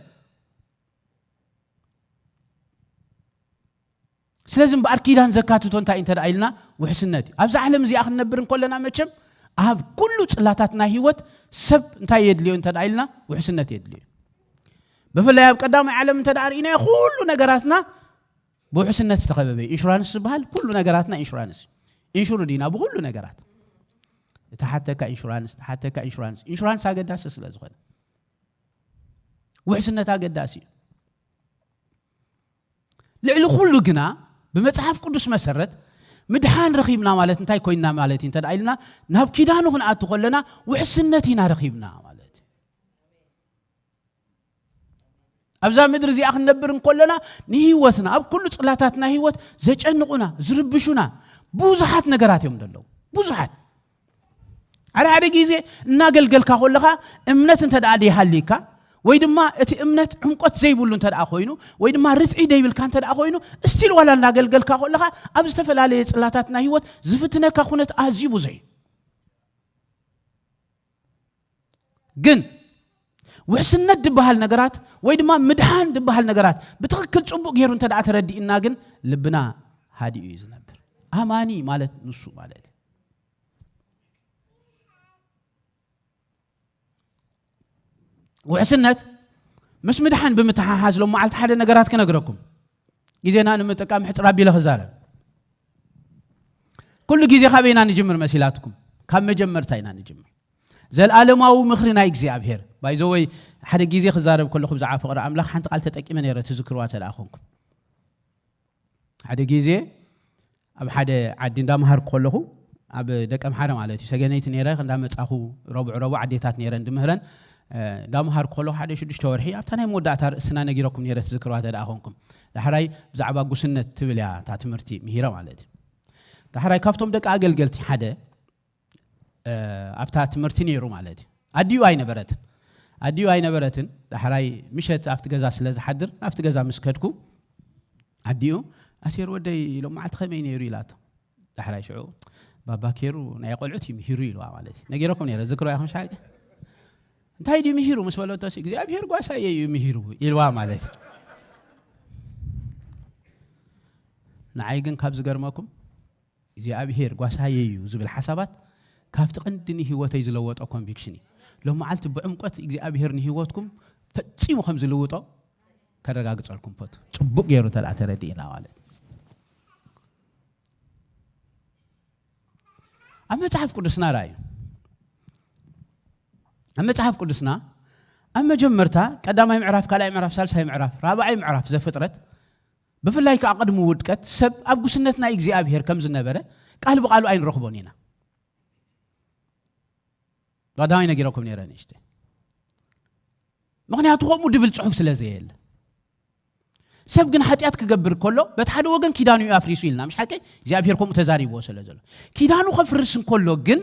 ስለዚ እምበኣር ኪዳን ዘካትቶ እንታይ እንተ ደኣ ኢልና፣ ውሕስነት እዩ። ኣብዛ ዓለም እዚኣ ክንነብር እንከለና መቸም፣ ኣብ ኩሉ ጽላታት ናይ ህይወት ሰብ እንታይ የድልዮ እንተ ደኣ ኢልና፣ ውሕስነት የድልዮ። ብፍላይ ኣብ ቀዳማይ ዓለም እንተ ደኣ ርኢናዮ፣ ኩሉ ነገራትና ብውሕስነት ዝተኸበበ እዩ። ኢንሹራንስ ዝበሃል ኩሉ ነገራትና ኢንሹራንስ እዩ። ኢንሹርድ ኢና ብኩሉ ነገራት። እተሓተካ ኢንሹራንስ፣ እተሓተካ ኢንሹራንስ። ኢንሹራንስ ኣገዳሲ ስለ ዝኾነ። ውሕስነት ኣገዳሲ እዩ። ልዕሊ ኩሉ ግና ብመጽሓፍ ቅዱስ መሰረት ምድሓን ረኺብና ማለት እንታይ ኮይንና ማለት እዩ እንተ ደኣ ኢልና፣ ናብ ኪዳኑ ክንኣቱ ከለና ውሕስነት ኢና ረኺብና ማለት እዩ። ኣብዛ ምድሪ እዚኣ ክንነብር እንከለና ንህይወትና ኣብ ኩሉ ጽላታትና ህይወት ዘጨንቑና ዝርብሹና ብዙሓት ነገራት እዮም ዘለዉ። ብዙሓት ሓደ ሓደ ግዜ እናገልገልካ ከለኻ እምነት እንተ ደኣ ደይሃልይካ ወይ ድማ እቲ እምነት ዕምቆት ዘይብሉ እንተ ደኣ ኮይኑ ወይ ድማ ርትዒ ደይብልካ እንተ ደኣ ኮይኑ እስቲል ዋላ እናገልገልካ ከለኻ ኣብ ዝተፈላለየ ጽላታት ናይ ህይወት ዝፍትነካ ኩነት ኣዝዩ ብዙሕ እዩ። ግን ውሕስነት ዝበሃል ነገራት ወይ ድማ ምድሓን ዝበሃል ነገራት ብትኽክል ጽቡቕ ገይሩ እንተ ደኣ ተረዲእና ግን ልብና ሃዲኡ እዩ ዝነብር። ኣማኒ ማለት ንሱ ማለት እዩ። ውሕስነት ምስ ምድሓን ብምትሓሓዝ ሎም መዓልቲ ሓደ ነገራት ክነግረኩም ግዜና ንምጥቃም ሕፅር ኣቢለ ክዛረብ። ኩሉ ግዜ ካበይና ንጅምር መሲላትኩም? ካብ መጀመርታ ኢና ንጅምር። ዘልኣለማዊ ምኽሪ ናይ እግዚኣብሔር ባይዘወይ ሓደ ግዜ ክዛረብ ከለኹ ብዛዕባ ፍቕሪ ኣምላኽ ሓንቲ ቃል ተጠቂመ ነይረ ትዝክርዋ ተደኣ ኮንኩም ሓደ ግዜ ኣብ ሓደ ዓዲ እንዳምሃርኩ ከለኹ ኣብ ደቀ ምሓረ ማለት እዩ ሰገነይቲ ነይረ እንዳመፃኹ ረቡዕ ረቡዕ ዓዴታት ነይረ እንድምህረን እንዳምሃርኩ ከለኹ ሓደ ሽዱሽተ ወርሒ ኣብታ ናይ መወዳእታ ርእስና ነጊረኩም ነይረ ትዝክርዋ ተደኣ ኮንኩም ዳሕራይ ብዛዕባ ጉስነት ትብል እያ እታ ትምህርቲ ምሂረ ማለት እዩ ዳሕራይ ካብቶም ደቂ ኣገልገልቲ ሓደ ኣብታ ትምህርቲ ነይሩ ማለት እዩ ኣዲኡ ኣይነበረትን ኣዲኡ ኣይነበረትን ዳሕራይ ምሸት ኣብቲ ገዛ ስለ ዝሓድር ኣብቲ ገዛ ምስ ከድኩ ኣዲኡ ኣሴር ወደይ ሎም መዓልቲ ከመይ ነይሩ ኢላቶ ዳሕራይ ሽዑ ባባ ኬሩ ናይ ቆልዑት እዩ ምሂሩ ኢልዋ ማለት እዩ ነጊረኩም ነይረ ዝክሮ ያኹም ሻቂ እንታይ ድዩ ምሂሩ ምስ በለቶ እግዚኣብሔር ጓሳየ እዩ ምሂሩ ኢልዋ ማለት እዩ ንዓይ ግን ካብ ዝገርመኩም እግዚኣብሔር ጓሳየ እዩ ዝብል ሓሳባት ካብቲ ቀንዲ ንህይወተይ ዝለወጦ ኮንቪክሽን እዩ። ሎም መዓልቲ ብዕምቆት እግዚኣብሔር ንህይወትኩም ፈጺሙ ከም ዝልውጦ ከረጋግጸልኩም ፈቱ። ጽቡቅ ገይሩ ተደኣ ተረዲእና ማለት ኣብ መጽሓፍ ቅዱስና ራእዩ ኣብ መጽሓፍ ቅዱስና ኣብ መጀመርታ ቀዳማይ ምዕራፍ ካልኣይ ምዕራፍ ሳልሳይ ምዕራፍ ራብዓይ ምዕራፍ ዘፍጥረት ብፍላይ ከዓ ቅድሚ ውድቀት ሰብ ኣብ ጉስነት ናይ እግዚኣብሔር ከም ዝነበረ ቃል ብቃሉ ኣይንረኽቦን ኢና ቀዳማይ ነጊረኩም ነይረ ንእሽተ ምክንያቱ ከምኡ ድብል ፅሑፍ ስለ ዘየለ ሰብ ግን ሓጢኣት ክገብር ከሎ በቲ ሓደ ወገን ኪዳኑ እዩ ኣፍሪሱ ኢልና ምሽ ሓቂ እግዚኣብሔር ከምኡ ተዛሪብዎ ስለ ዘሎ ኪዳኑ ከፍርስ እንከሎ ግን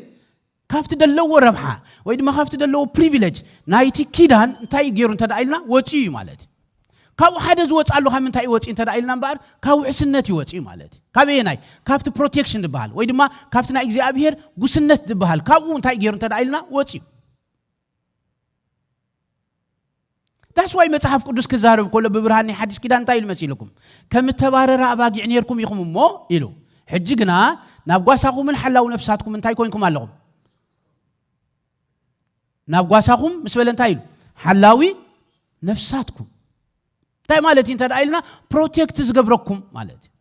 ካብቲ ደለዎ ረብሓ ወይ ድማ ካብቲ ደለዎ ፕሪቪሌጅ ናይቲ ኪዳን እንታይ ገይሩ እንተ ኢልና ወፂኡ እዩ ማለት እዩ ካብኡ ሓደ ዝወፅኣሉ ካብ ምንታይ እዩ ወፂኡ እንተ ኢልና እምበኣር ካብ ውሕስነት እዩ ወፂኡ ማለት እዩ ካበየናይ ካብቲ ፕሮቴክሽን ዝበሃል ወይ ድማ ካብቲ ናይ እግዚኣብሄር ጉስነት ዝበሃል ካብኡ እንታይ ገይሩ እንተ ኢልና ወፂኡ ዳስዋይ መጽሓፍ ቅዱስ ክዛረብ ከሎ ብብርሃን ናይ ሓዲሽ ኪዳን እንታይ ኢሉ መሲልኩም ከም እተባረረ ኣባጊዕ ነርኩም ኢኹም እሞ ኢሉ ሕጂ ግና ናብ ጓሳኹምን ሓላው ነፍሳትኩም እንታይ ኮንኩም ኣለኹም ናብ ጓሳኹም ምስ በለ እንታይ ኢሉ ሓላዊ ነፍሳትኩም እንታይ ማለት እዩ እንተ ኢልና ፕሮቴክት ዝገብረኩም ማለት እዩ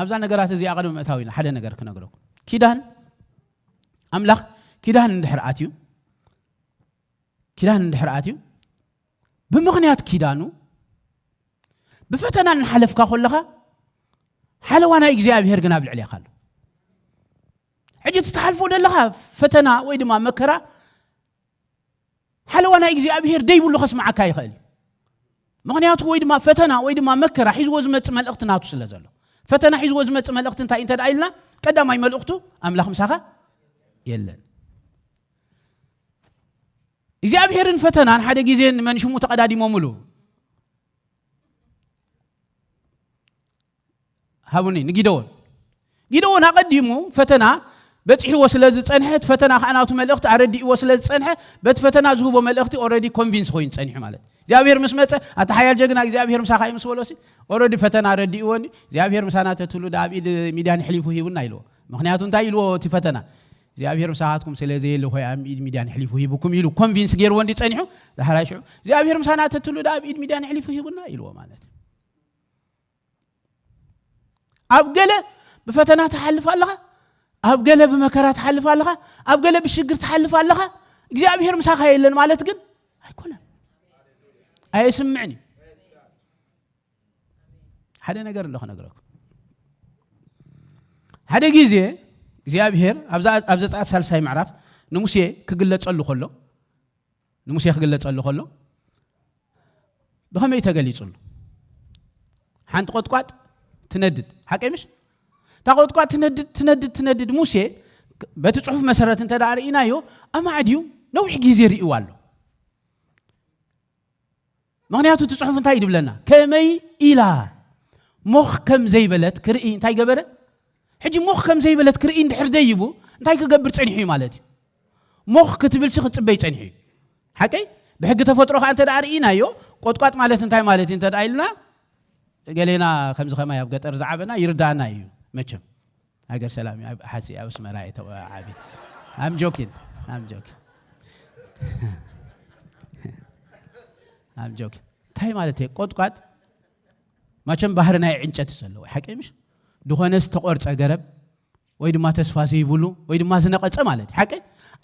ኣብዛ ነገራት እዚኣ ቅድሚ ምእታው ኢና ሓደ ነገር ክነግረኩም ኪዳን ኣምላኽ ኪዳን እንድሕር ኣትዩ ኪዳን እንድሕር ኣትዩ ብምኽንያት ኪዳኑ ብፈተና እናሓለፍካ ከለኻ ሓለዋ ናይ እግዚኣብሔር ግን ኣብ ልዕሌኻ ኣሎ ሕጂ እቲ ትሓልፎ ዘለኻ ፈተና ወይ ድማ መከራ ሓለዋ ናይ እግዚኣብሔር ደይብሉ ከስምዓካ ይኽእል እዩ ምኽንያቱ ወይ ድማ ፈተና ወይ ድማ መከራ ሒዝዎ ዝመፅእ መልእኽቲ ናቱ ስለ ዘሎ ፈተና ሒዝዎ ዝመፅእ መልእኽቲ እንታይ እንተ ኢልና ቀዳማይ መልእኽቱ ኣምላኽ ምሳኻ የለን እግዚኣብሔርን ፈተናን ሓደ ግዜ ንመንሽሙ ተቐዳዲሞምሉ ሃቡኒ ንጊደዎን ጊደዎን ኣቐዲሙ ፈተና በፂሕዎ ስለ ዝፀንሐ እቲ ፈተና ከዓ ናቱ መልእኽቲ ኣረዲእዎ ስለ ዝፀንሐ በቲ ፈተና ዝህቦ መልእኽቲ ኦረዲ ኮንቪንስ ኮይኑ ፀኒሑ ማለት እግዚኣብሔር ምስ መፀ ኣታ ሓያል ጀግና እግዚኣብሔር ምሳኻ እዩ ምስ በሎሲ ኦረዲ ፈተና ኣረዲእዎኒ እግዚኣብሔር ምሳና ተትህሉ ዳ ኣብ ኢድ ሚድያን ሕሊፉ ሂቡና ኢልዎ ምክንያቱ እንታይ ኢልዎ እቲ ፈተና እግዚኣብሔር ምሳኻትኩም ስለ ዘየለ ኾይ ኣብ ኢድ ሚድያን ሕሊፉ ሂቡኩም ኢሉ ኮንቪንስ ገይርዎ እንዲ ፀኒሑ ዳሕራይ ሽዑ እግዚኣብሔር ምሳና ተትህሉ ዳ ኣብ ኢድ ሚድያን ሕሊፉ ሂቡና ኢልዎ ማለት እዩ ኣብ ገለ ብፈተና ትሓልፍ ኣለኻ ኣብ ገለ ብመከራ ትሓልፍ ኣለኻ ኣብ ገለ ብሽግር ትሓልፍ ኣለኻ እግዚኣብሔር ምሳኻ የለን ማለት ግን ኣይኮነን ኣየስምዕን እዩ ሓደ ነገር እንዶ ክነግረኩም። ሓደ ግዜ እግዚኣብሔር ኣብዛ ኣብ ዘጸኣት ሳልሳይ ምዕራፍ ንሙሴ ክግለጸሉ ከሎ ንሙሴ ክግለጸሉ ከሎ ብኸመይ ተገሊጹሉ? ሓንቲ ቆጥቋጥ ትነድድ፣ ሓቀይ ምሽ? እታ ቆጥቋጥ ትነድድ ትነድድ ትነድድ። ሙሴ በቲ ጽሑፍ መሰረት እንተ ደኣ ርኢናዮ ኣማዕድዩ ነዊሕ ግዜ ርእይዋ ኣሎ። ምኽንያቱ እቲ ጽሑፍ እንታይ እዩ ድብለና? ከመይ ኢላ ሞኽ ከም ዘይበለት ክርኢ እንታይ ገበረ? ሕጂ ሞኽ ከም ዘይበለት ክርኢ እንድሕር ደይቡ እንታይ ክገብር ጸኒሑ እዩ ማለት እዩ? ሞኽ ክትብልሲ ክትጽበይ ጸኒሑ እዩ። ሓቀይ? ብሕጊ ተፈጥሮ ከኣ እንተ ደኣ ርኢናዮ ቆጥቋጥ ማለት እንታይ ማለት እዩ እንተ ደኣ ኢልና ገሌና ከምዚ ከማይ ኣብ ገጠር ዝዓበና ይርዳኣና እዩ መቸም። ሃገር ሰላም እዩ። ኣብ ሓሲ ኣብ ኣስመራ እየ ተወ-፣ ዓቢ። I'm joking. I'm joking. I'm joking. እንታይ ማለት እዩ? ቆጥቋጥ መቸም ባህሪ ናይ ዕንጨት ዘለዎ ሓቂ ምሽ? ድኾነ ዝተቆርጸ ገረብ ወይ ድማ ተስፋ ዘይብሉ ወይ ድማ ዝነቐጸ ማለት እዩ። ሓቂ?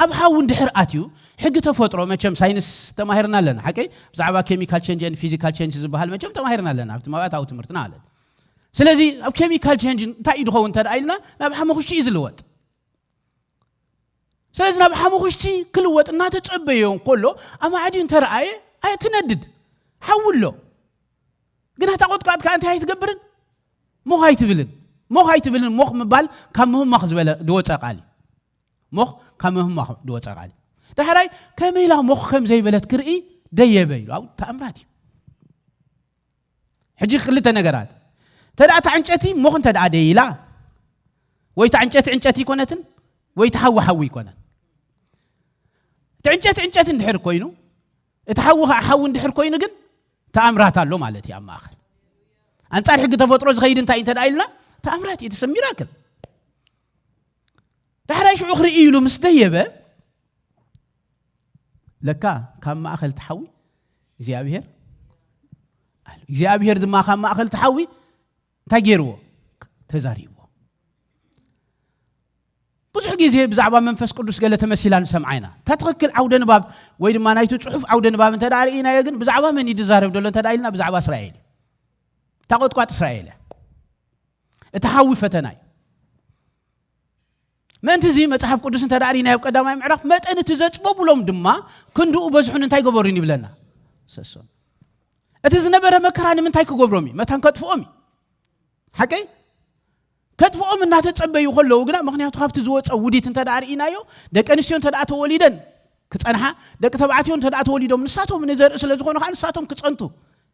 ኣብ ሓዊ እንድሕር ኣትዩ ሕጊ ተፈጥሮ መቸም ሳይንስ ተማሂርና ኣለና። ሓቂ? ብዛዕባ ኬሚካል ቼንጅ ኤንድ ፊዚካል ቼንጅ ዝበሃል መቸም ተማሂርና ኣለና ኣብቲ መባእታዊ ትምህርትና ማለት እዩ። ስለዚ ኣብ ኬሚካል ቼንጅ እንታይ እዩ ድኸውን እንተ ደኣ ኢልና ናብ ሓመኹሽቲ እዩ ዝልወጥ። ስለዚ ናብ ሓመኹሽቲ ክልወጥ እናተጸበዮ እንከሎ ኣማዕድዩ እንተረኣየ ኣየ ትነድድ ሓዊ ኣሎ። ግን እታ ቆጥቋጥ ከኣ እንታይ ኣይትገብርን? ሞኽ ኣይትብልን። ሞኽ ኣይትብልን። ሞኽ ምባል ካብ ምህማኽ ዝበለ ድወጸ ቃል እዩ። ሞኽ ካብ ምህማኽ ድወጸ ቃል እዩ። ዳሕራይ ከመይ ኢላ ሞኽ ከም ዘይበለት ክርኢ ደየበ ኢሉ። ኣብኡ ተኣምራት እዩ። ሕጂ ክልተ ነገራት። እንተ ደኣ እታ ዕንጨቲ ሞኽ እንተ ደኣ ደይላ፣ ወይ እታ ዕንጨቲ ዕንጨቲ ኣይኮነትን፣ ወይ እቲ ሓዊ ሓዊ ኣይኮነን። እቲ ዕንጨቲ ዕንጨቲ እንድሕር ኮይኑ፣ እቲ ሓዊ ኸዓ ሓዊ እንድሕር ኮይኑ ግን ተኣምራት ኣሎ ማለት እዩ ኣብ ማእኸል። ኣንጻር ሕጊ ተፈጥሮ ዝኸይድ እንታይ እዩ እንተ ደኣ ኢልና፣ ተኣምራት እዩ፣ it's a miracle። ዳሕራይ ሽዑ ክርኢ ኢሉ ምስ ደየበ፣ ለካ ካብ ማእኸል እቲ ሓዊ እግዚኣብሔር ኣሎ። እግዚኣብሔር ድማ ካብ ማእኸል እቲ ሓዊ እንታይ ገይርዎ? ተዛሪብዎ። ብዙሕ ግዜ ብዛዕባ መንፈስ ቅዱስ ገለ ተመሲላ ንሰምዓ ኢና። እታ ትኽክል ዓውደ ንባብ ወይ ድማ ናይቲ ጽሑፍ ዓውደ ንባብ እንተ ደኣ ርኢናዮ ግን ብዛዕባ መን እዩ ዝዛረብ ዘሎ እንተ ደኣ ኢልና ብዛዕባ እስራኤል እዩ። እታ ቆጥቋጥ እስራኤል እያ። እቲ ሓዊ ፈተና እዩ። ምእንቲ እዚ መጽሓፍ ቅዱስ እንተ ደኣ ርኢናዮ ኣብ ቀዳማይ ምዕራፍ መጠን እቲ ዘጽበቡሎም ድማ ክንድኡ በዝሑን እንታይ ገበሩን ይብለና። ሰሶን። እቲ ዝነበረ መከራ ንምንታይ ክገብሮም እዩ? መታን ከጥፍኦም እዩ። ሓቀይ? ከጥፍኦም እናተጸበዩ ከለዉ ግና ምኽንያቱ ካብቲ ዝወጸ ውዲት እንተ ደኣ ርኢናዮ ደቂ ኣንስትዮ እንተ ደኣ ተወሊደን ክጸንሓ ደቂ ተባዕትዮ እንተ ደኣ ተወሊዶም ንሳቶም ንዘርኢ ስለ ዝኾኑ ከዓ ንሳቶም ክጸንቱ።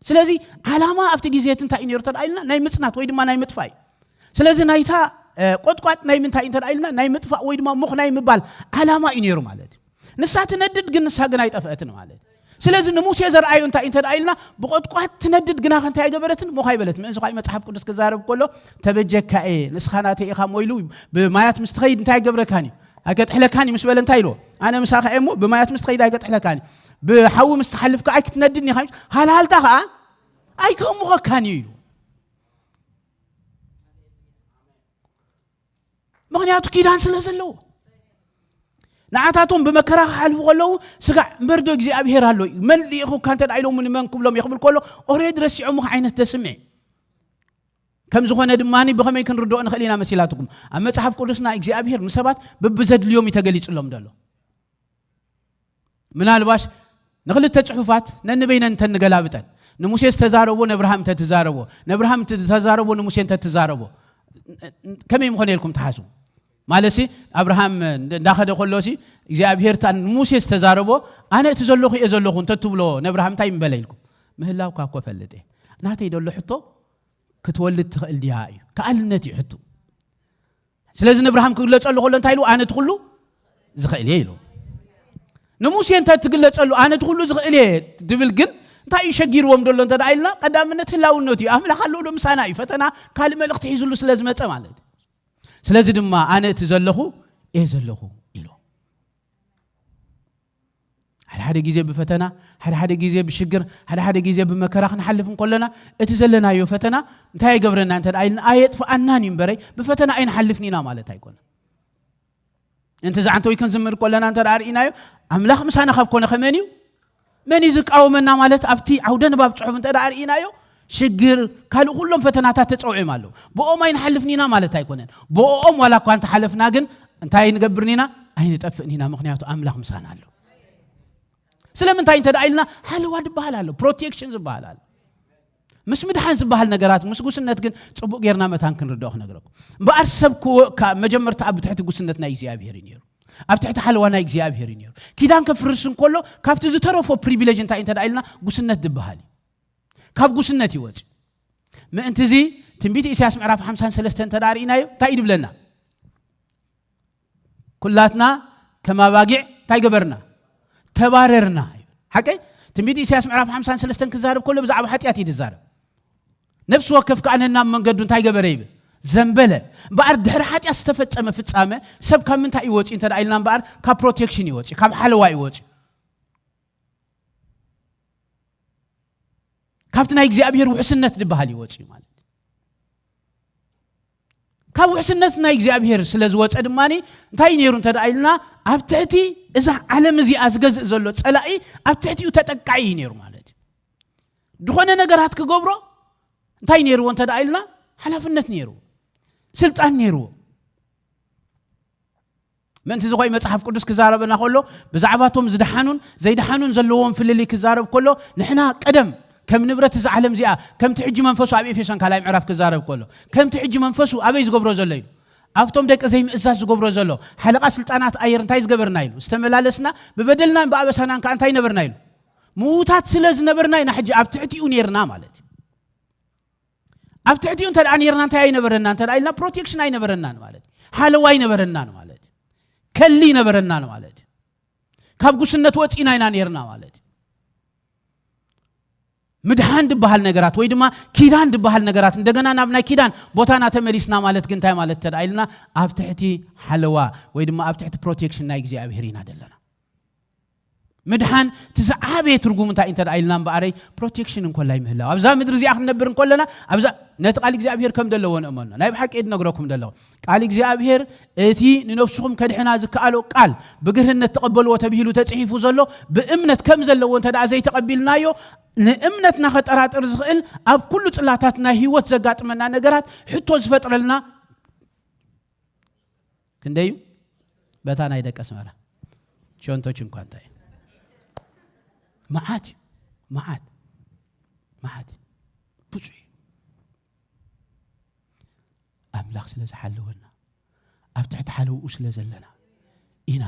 ስለዚ ዓላማ ኣብቲ ግዜ እቲ እንታይ እዩ ነይሩ እንተ ደኣ ኢልና ናይ ምጽናት ወይ ድማ ናይ ምጥፋእ እዩ። ስለዚ ናይታ እ፣ ቆጥቋጥ ናይ ምንታይ እንተ ደኣ ኢልና ናይ ምጥፋእ ወይ ድማ ሞኽ ናይ ምባል ዓላማ እዩ ነይሩ ማለት እዩ። ንሳ ትነድድ ግን ንሳ ግን ኣይጠፍአትን ማለት እዩ። ስለዚ ንሙሴ ዘርኣዩ እንታይ እንተ ደኣ ኢልና ብቆጥቋጥ ትነድድ ግና ከ እንታይ ኣይገበረትን ሞኽ ኣይበለት ምእንስ ኳ መጽሓፍ ቅዱስ ክዛረብ ከሎ ተበጀካ እየ ንስኻ ናተይ ኢኻ ሞ ኢሉ ብማያት ምስ ትኸይድ እንታይ ኣይገብረካን እዩ ኣይከጥሕለካን እዩ ምስ በለ እንታይ ኢልዎ ኣነ ምሳኻ እየ እሞ ብማያት ምስ ትኸይድ ኣይከጥሕለካን እዩ ብሓዊ ምስ ትሓልፍ ከዓ ኣይክትነድን ኢኻ ሃልሃልታ ከዓ ኣይከምኸካን እዩ ኢሉ ምኽንያቱ ኪዳን ስለ ዘለዎ ንዓታቶም ብመከራ ክሓልፉ ከለዉ ስጋዕ እምበርዶ እግዚኣብሔር ኣሎ እዩ መን ልኢኹካ እንተ ኢሎሙ ንመን ክብሎም እየ ክብል ከሎ ኦሬድ ረሲዖምኻ ዓይነት ተስምዕ ከም ዝኾነ ድማ ብኸመይ ክንርድኦ ንኽእል ኢና መሲላትኩም ኣብ መፅሓፍ ቅዱስና እግዚኣብሔር ንሰባት ብብዘድልዮም እዩ ተገሊፅሎም ዘሎ ምናልባሽ ንክልተ ፅሑፋት ነንበይነን እንተንገላብጠን ንሙሴ ዝተዛረቦ ነብርሃም እንተትዛረቦ ነብርሃም ዝተዛረቦ ንሙሴ እንተትዛረቦ ከመይ ምኾነ ኢልኩም ትሓስቡ ማለትሲ ኣብርሃም እንዳኸደ ከሎሲ እግዚኣብሔር ንሙሴ ዝተዛረቦ ኣነ እቲ ዘለኹ እየ ዘለኹ እንተትብሎ ነብርሃም እንታይ ምበለ ኢልኩም ምህላውካ እኮ ፈልጥ እየ ናተይ ደሎ ሕቶ ክትወልድ ትኽእል ድያ እዩ ከኣልነት እዩ ሕቶ ስለዚ ንብርሃም ክግለጸሉ ከሎ እንታይ ኢሉ ኣነ ትኩሉ ዝኽእል እየ ኢሉ ንሙሴ እንተ ትግለጸሉ ኣነ ትኩሉ ዝኽእል እየ ድብል ግን እንታይ እዩ ሸጊርዎም ደሎ እንተ ኢልና ቀዳምነት ህላውነቱ እዩ ኣምላኽ ኣለዎ ዶ ምሳና እዩ ፈተና ካልእ መልእኽቲ ሒዙሉ ስለ ዝመጸ ማለት እዩ ስለዚ ድማ ኣነ እቲ ዘለኹ እየ ዘለኹ ኢሉ ሓደ ሓደ ግዜ ብፈተና ሓደ ሓደ ግዜ ብሽግር ሓደ ሓደ ግዜ ብመከራ ክንሓልፍ እንከለና እቲ ዘለናዮ ፈተና እንታይ ኣይገብረና እንተ ኢልና ኣየጥፍኣናን እዩ እምበረይ ብፈተና ኣይንሓልፍን ኢና ማለት ኣይኮነን እንተ ዝዓንተዊ ክንዝምር ከለና እንተ ርኢናዮ ኣምላኽ ምሳና ካብ ኮነ ከመን እዩ መን እዩ ዝቃወመና ማለት ኣብቲ ዓውደ ንባብ ፅሑፍ እንተ ርኢናዮ ሽግር፣ ካልእ ኩሎም ፈተናታት ተጸውዒም ኣለዉ። ብኦም ኣይንሓልፍን ኢና ማለት ኣይኮነን። ብኦም ዋላ እኳ እንተሓለፍና ግን እንታይ ንገብርን ኢና? ኣይንጠፍእን ኢና፣ ምኽንያቱ ኣምላኽ ምሳና ኣሎ። ስለምንታይ እንተ ደኣ ኢልና፣ ሓለዋ ዝበሃል ኣሎ፣ ፕሮቴክሽን ዝበሃል ኣሎ። ምስ ምድሓን ዝበሃል ነገራት፣ ምስ ጉስነት ግን ጽቡቕ ጌርና መታን ክንርድኦ ክነግረኩም። እምበኣር ሰብ ክወ-፣ ካብ መጀመርታ ኣብ ትሕቲ ጉስነት ናይ እግዚኣብሔር እዩ ነይሩ። ኣብ ትሕቲ ሓለዋ ናይ እግዚኣብሔር እዩ ነይሩ። ኪዳን ከፍርስ እንከሎ፣ ካብቲ ዝተረፎ ፕሪቪሌጅ እንታይ እንተ ደኣ ኢልና፣ ጉስነት ዝበሃል እዩ። ካብ ጉስነት ይወጽእ። ምእንቲ እዚ ትንቢት ኢሳያስ ምዕራፍ ሓምሳን ሰለስተን እንተ ደኣ ርኢናዮ፣ እንታይ እዩ ዝብለና? ኩላትና ከም ኣባጊዕ እንታይ ገበርና? ተባረርና። ሓቀይ? ትንቢት ኢሳያስ ምዕራፍ ሓምሳን ሰለስተን ክዛረብ ከሎ ብዛዕባ ሓጢኣት እዩ ዝዛረብ። ነፍሲ ወከፍ ከኣ ነናብ መንገዱ እንታይ ገበረ ይብል? ዘንበለ። እምበኣር ድሕሪ ሓጢኣት ዝተፈጸመ ፍጻመ ሰብ ካብ ምንታይ እዩ ወጺኡ እንተ ደኣ ኢልና እምበኣር ካብ ፕሮቴክሽን እዩ ወጺኡ፣ ካብ ሓለዋ እዩ ወጺኡ። ካብቲ ናይ እግዚኣብሔር ውሕስነት ዝበሃል እዩ ወጺኡ ማለት እዩ። ካብ ውሕስነት ናይ እግዚኣብሔር ስለ ዝወጸ ድማ እንታይ ነይሩ እንተ ደኣ ኢልና፣ ኣብ ትሕቲ እዛ ዓለም እዚኣ ዝገዝእ ዘሎ ጸላኢ ኣብ ትሕቲኡ ተጠቃዒ እዩ ነይሩ ማለት እዩ። ዝኾነ ነገራት ክገብሮ እንታይ ነይርዎ እንተ ደኣ ኢልና፣ ሓላፍነት ነይርዎ፣ ስልጣን ነይርዎ። ምእንቲ እዚ ኾይ መጽሓፍ ቅዱስ ክዛረበና ከሎ፣ ብዛዕባቶም ዝደሓኑን ዘይደሓኑን ዘለዎም ፍልልይ ክዛረብ ከሎ፣ ንሕና ቀደም ከም ንብረት እዛ ዓለም እዚኣ፣ ከምቲ ሕጂ መንፈሱ ኣብ ኤፌሶን ካልኣይ ምዕራፍ ክዛረብ ከሎ፣ ከምቲ ሕጂ መንፈሱ ኣበይ ዝገብሮ ዘሎ እዩ? ኣብቶም ደቂ ዘይምእዛዝ ዝገብሮ ዘሎ፣ ሓለቓ ስልጣናት ኣየር እንታይ ዝገበርና ኢሉ? ዝተመላለስና፣ ብበደልናን ብኣበሳናን ከኣ እንታይ ነበርና ኢሉ? ምዉታት ስለ ዝነበርና ኢና ሕጂ ኣብ ትሕቲኡ ነይርና ማለት እዩ። ኣብ ትሕቲኡ እንተ ደኣ ነይርና እንታይ ኣይነበረና እንተ ደኣ ኢልና፣ ፕሮቴክሽን ኣይነበረናን ማለት እዩ። ሓለዋ ኣይነበረናን ማለት እዩ። ከሊ ኣይነበረናን ማለት እዩ። ካብ ጉስነት ወጺእና ኢና ነይርና ማለት እዩ። ምድሓን ዝበሃል ነገራት ወይ ድማ ኪዳን ዝበሃል ነገራት፣ እንደገና ናብ ናይ ኪዳን ቦታና ተመሊስና ማለት ግን እንታይ ማለት እንተ ደኣ ኢልና፣ ኣብ ትሕቲ ሓለዋ ወይ ድማ ኣብ ትሕቲ ፕሮቴክሽን ናይ እግዚኣብሔር ኢና ዘለና። ምድሓን እቲ ዝዓበየ ትርጉም እንታይ እንተ ደኣ ኢልና እምበኣረይ፣ ፕሮቴክሽን እንኮላይ ምህላው። ኣብዛ ምድሪ እዚኣ ክንነብር እንኮለና፣ ኣብዛ፣ ነቲ ቃል እግዚኣብሔር ከም ዘለዎ ንእመኖ። ናይ ብሓቂ እየ ዝነግረኩም ዘለኹ። ቃል እግዚኣብሔር፣ እቲ ንነፍስኹም ከድሕና ዝከኣሎ ቃል፣ ብግርህነት ተቐበልዎ ተብሂሉ ተጽሒፉ ዘሎ፣ ብእምነት ከም ዘለዎ እንተ ደኣ ዘይተቐቢልናዮ፣ ንእምነትና ከጠራጥር ዝኽእል፣ ኣብ ኩሉ ጽላታት ናይ ህይወት ዘጋጥመና ነገራት ሕቶ ዝፈጥረልና ክንደይ እዩ? በታ ናይ ደቂ ኣስመራ ቸንቶች እንኳ እንታይ እዩ? መዓት እዩ። መዓት። መዓት እዩ። ብፁዕ እዩ። ኣምላኽ ስለ ዝሓለወና፣ ኣብ ትሕቲ ሓለውኡ ስለ ዘለና ኢና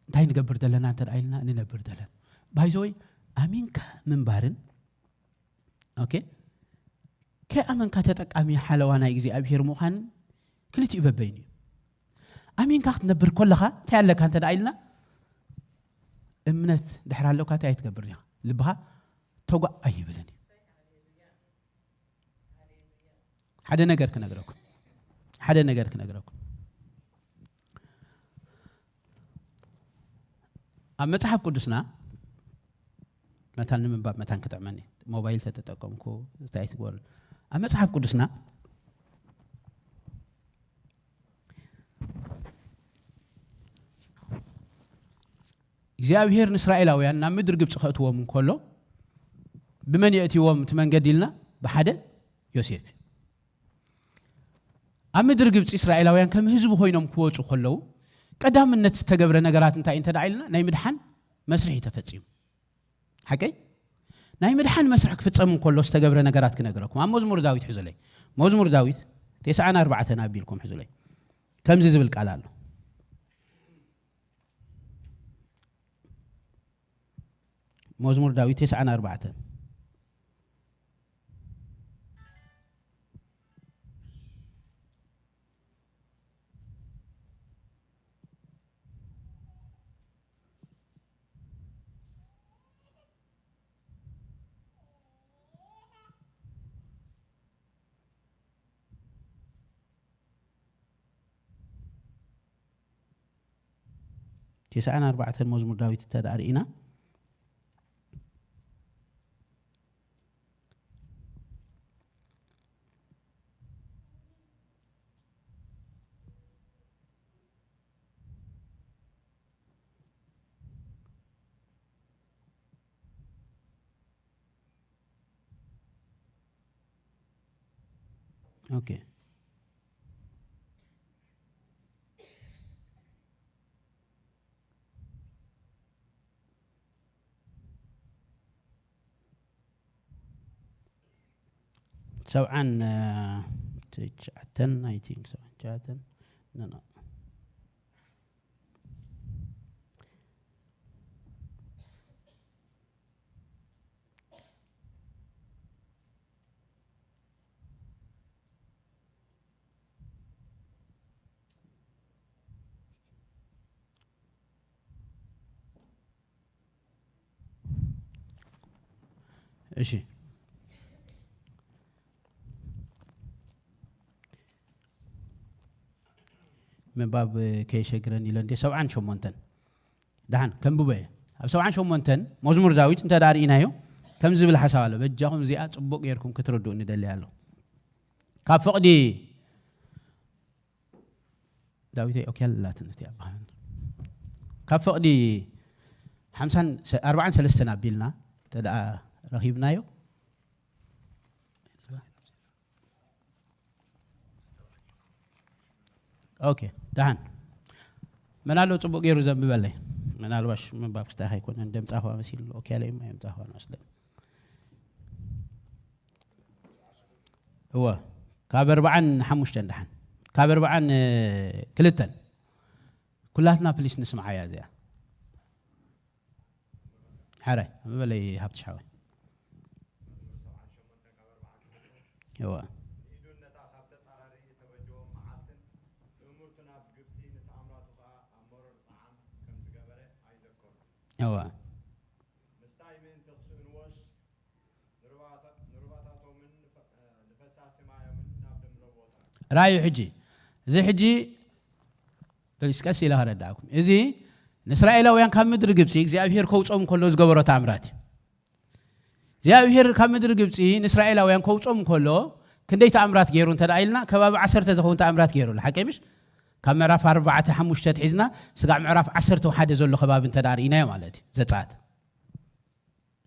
እንታይ ንገብር ዘለና እንተ ደኣ ኢልና ንነብር ዘለና። ባይዘወይ፣ ኣሚንካ ምንባርን፣ ኦኬ፣ ከይኣመንካ ተጠቃሚ ሓለዋ ናይ እግዚኣብሔር ምዃን ክልቲኡ በበይኑ እዩ። ኣሚንካ ክትነብር ከለኻ እንታይ ኣለካ እንተ ደኣ ኢልና፣ እምነት ድሕር ኣለካ እንታይ ኣይትገብርን ኢኻ። ልብኻ ተጓእ ኣይብልን እዩ። ሓደ ነገር ክነግረኩም፣ ሓደ ነገር ክነግረኩም። ኣብ መጽሓፍ ቅዱስና፣ መታን ንምንባብ መታን ክጥዕመኒ፣ ሞባይል ተተጠቀምኩ እንታይ ትግበሩ? ኣብ መጽሓፍ ቅዱስና፣ እግዚኣብሔር ንእስራኤላውያን ናብ ምድሪ ግብጺ ከእትዎም እንከሎ፣ ብመን የእትዎም እቲ መንገዲ ኢልና? ብሓደ ዮሴፍ። ኣብ ምድሪ ግብጺ እስራኤላውያን ከም ህዝቢ ኮይኖም ክወጹ ከለዉ፣ ቀዳምነት ዝተገብረ ነገራት እንታይ እንተ ደኣ ኢልና፣ ናይ ምድሓን መስርሕ እዩ ተፈጺሙ። ሓቀይ? ናይ ምድሓን መስርሕ ክፍጸም እንከሎ ዝተገብረ ነገራት ክነግረኩም። ኣብ መዝሙር ዳዊት ሕዙለይ። መዝሙር ዳዊት ተስዓን ኣርባዕተን ኣቢልኩም ሕዙለይ። ከምዚ ዝብል ቃል ኣሎ። መዝሙር ዳዊት ተስዓን ኣርባዕተን። ተስዓን ኣርባዕተን መዝሙር ዳዊት እንተ ደኣ ርኢና፣ ኦኬ። ሰብዓን ትሽዓተን፣ I think፣ ሰብዓን ትሽዓተን። No, no. እሺ፣ ምንባብ ከይሸግረን ኢለ እንዴ። ሰብዓን ሸሞንተን ደሓን ከንብቦ እየ። ኣብ ሰብዓን ሸሞንተን መዝሙር ዳዊት እንተ ደኣ ርኢናዮ፣ ከምዚ ዝብል ሓሳብ ኣሎ። በጃኹም እዚኣ ጽቡቕ ጌርኩም ክትርድኡ ንደሊ ኣሎ። ካብ ፍቕዲ ዳዊተይ ኦኬ ኣላትነት እያ በሃን። ካብ ፍቕዲ ሓምሳን ሰ-፣ ኣርባዓን ሰለስተን ኣቢልና እንተ ደኣ ረኺብናዮ። ኦኬ፣ ደሓን። መን ኣሎ ጽቡቕ ገይሩ ዘንብበለይ? ምናልባሽ ምንባብ ክስታይ ኣይኮነን፣ ደምጻ ኸዋ መሲሉ። ኦኬ፣ ኣለይማ የምጻ ኸዋ ንወስደን። እወ፣ ካብ ኣርባዓን ሓሙሽተን ደሓን። ካብ ኣርባዓን ክልተን። ኩላትና ፕሊስ ንስምዓያ እዚኣ። ሓራይ፣ ኣንብበለይ ሃብትሽ ሓወይ። እወ። ንኢዱን ነታ ካብ ተጻራሪ እተበጀዎም መዓልትን ትእምርቱ ናብ ግብጺ ንተኣምራቱ ኸኣ ኣብ መሮር ጣዕም ከም ዝገበረ ኣይዘከሩን። እወ። ምስታይ ምእንቲ ክስእንዎስ ንሩባታ-፣ ንሩባታቶምን ንፈ-፣ ንፈሳሲ ማዮምን ናብ ደም ለወጦ። ራእዩ ሕጂ፣ እዚ ሕጂ ፕሊስ ቀስ ኢለ ከረዳእኩም። እዚ ንእስራኤላውያን ካብ ምድሪ ግብጺ እግዚኣብሄር ከውጾም ከሎ ዝገበሮ ተኣምራት እዩ። እግዚኣብሄር ካብ ምድሪ ግብጺ ንእስራኤላውያን ከውጾም ከሎ ክንደይ ተኣምራት ገይሩ እንተ ደኣ ኢልና፣ ከባቢ ዓሰርተ ዝኸውን ተኣምራት ገይሩ ኣሎ። ሓቀይ ምሽ? ካብ ምዕራፍ ኣርባዕተ ሓሙሽተ ትሒዝና ስጋዕ ምዕራፍ ዓሰርተ ሓደ ዘሎ ከባቢ እንተ ደኣ ርኢናዮ ማለት እዩ። ዘጸኣት።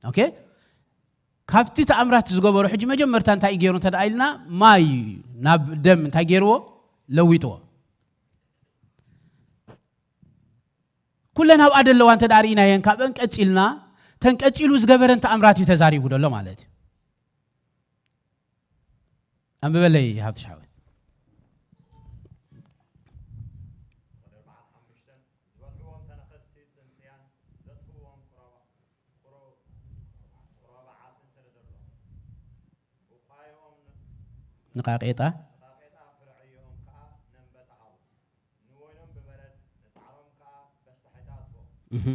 ኦኬ? ካብቲ ተኣምራት ዝገበሮ ሕጂ መጀመርታ እንታይ እዩ ገይሩ እንተ ደኣ ኢልና፣ ማይ ናብ ደም እንታይ ገይርዎ? ለዊጥዎ። ኩለን ኣብኣ ደለዋ እንተ ደኣ ርኢናየን፣ ካብአን ቀጺልና፣ ተን ቀጺሉ ዝገበረን ተኣምራት እዩ ተዛሪቡ ደሎ ማለት እዩ። ኣንብበለይ ሃብትሽ ሓወይ። ዝበልዕዎም ተነኸስቲ ጽንጽያን ዘጥፍእዎም ቁረባ-፣ ቁረ-፣ ቁረባዓትን ሰደደሎም። ቡቃያኦም ን-፣ ንቃቄጣ። ንቃቄጣ ፍርዕዮኦም ከኣ ነንበጣ ሃቡ። ንወይኖም ብበረድ፣ ንጻዕሮም ከኣ በሳሒታ ኣጥፍኦም። እህ።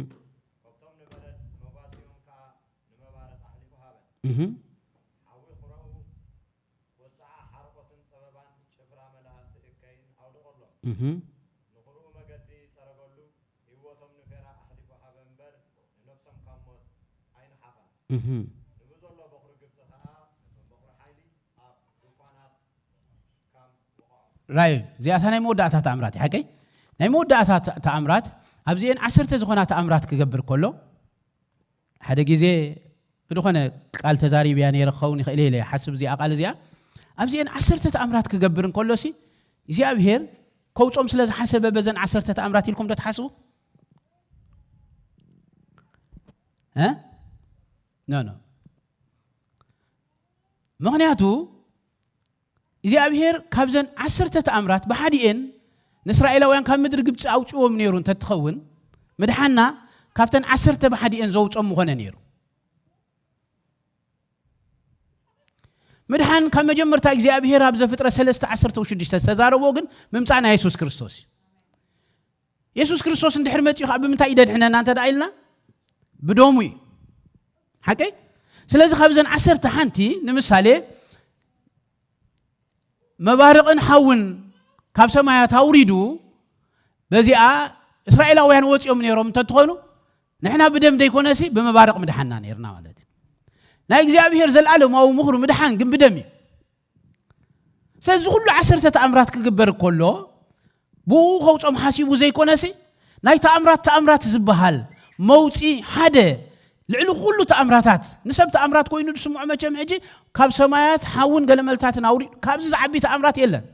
ከብቶም ንበረድ፣ መጓሲኦም ከኣ ንመባርቕ ኣሕሊፉ ሃበን። እህ። ሓዊ ኹረኡ፣ ቁጥዓ ሓርቆትን ጸበባን ጭፍራ መላእኽቲ እከይን ኣውደቐሎም። እህ። ንኹርኡ መገዲ ጸረገሉ፣ ህይወቶም ንፌራ ኣሕሊፉ ሃበ እምበር፣ ንነፍሶም ካብ ሞት ኣይነሓፋን። እህ። ንብዘሎ በኹሪ ግብጺ ኸኣ፣ ነቶም በኹሪ ሓይሊ ኣብ ድኳናት ካም ወቕዖም። ራእዩ፣ እዚኣታ ናይ መወዳእታ ተኣምራት እዩ፣ ሓቀይ? ናይ መወዳእታ ተ-፣ ተኣምራት፣ ኣብዚኤን ዓሰርተ ዝኾና ተኣምራት ክገብር ከሎ፣ ሓደ ግዜ ብዝኾነ ቃል ተዛሪብያ ነይረ ክኸውን ይኽእል እየ ኢለ ይሓስብ እዚኣ ቃል እዚኣ። ኣብዚኤን ዓሰርተ ተኣምራት ክገብር እንከሎሲ፣ እግዚኣብሄር ከውጾም ስለ ዝሓሰበ በዘን ዓሰርተ ተኣምራት ኢልኩም ዶ ትሓስቡ? እ? ኖ፣ ኖ። ምኽንያቱ፣ እግዚኣብሄር ካብዘን ዓሰርተ ተኣምራት ብሓዲኤን ንእስራኤላውያን ካብ ምድሪ ግብጺ ኣውጽዎም ነይሩ እንተትኸውን፣ ምድሓና ካብተን ዓሰርተ ብሓዲኤን ዘውጾም ምኾነ ነይሩ። ምድሓን ካብ መጀመርታ እግዚኣብሄር ኣብ ዘፍጥረት ሰለስተ ዓሰርተ ሽዱሽተ ዝተዛረቦ ግን ምምጻእ ናይ የሱስ ክርስቶስ እዩ። የሱስ ክርስቶስ እንድሕር መጺኡ ኸዓ ብምንታይ እዩ ደድሕነና እንተ ደኣ ኢልና? ብደሙ እዩ። ሓቀይ? ስለዚ ካብዘን ዓሰርተ ሓንቲ፣ ንምሳሌ፣ መባርቕን ሓውን ካብ ሰማያት ኣውሪዱ፣ በዚኣ እስራኤላውያን ወጺኦም ነይሮም እንተትኾኑ፣ ንሕና ብደም ዘይኮነሲ ብመባርቕ ምድሓና ነይርና ማለት እዩ። ናይ እግዚኣብሄር ዘለኣለማዊ ምኽሩ ምድሓን ግን ብደም እዩ። ስለዚ ኩሉ ዓሰርተ ተኣምራት ክግበር ከሎ፣ ብኡ ከውጾም ሓሲቡ ዘይኮነሲ፣ ናይ ተኣምራት ተኣምራት ዝበሃል መውጺ ሓደ ልዕሊ ኩሉ ተኣምራታት፣ ንሰብ ተኣምራት ኮይኑ ዝስምዖ መቸም ሕጂ ካብ ሰማያት ሓውን ገለመልታትን ኣውሪዱ፣ ካብዚ ዝዓቢ ተኣምራት የለን።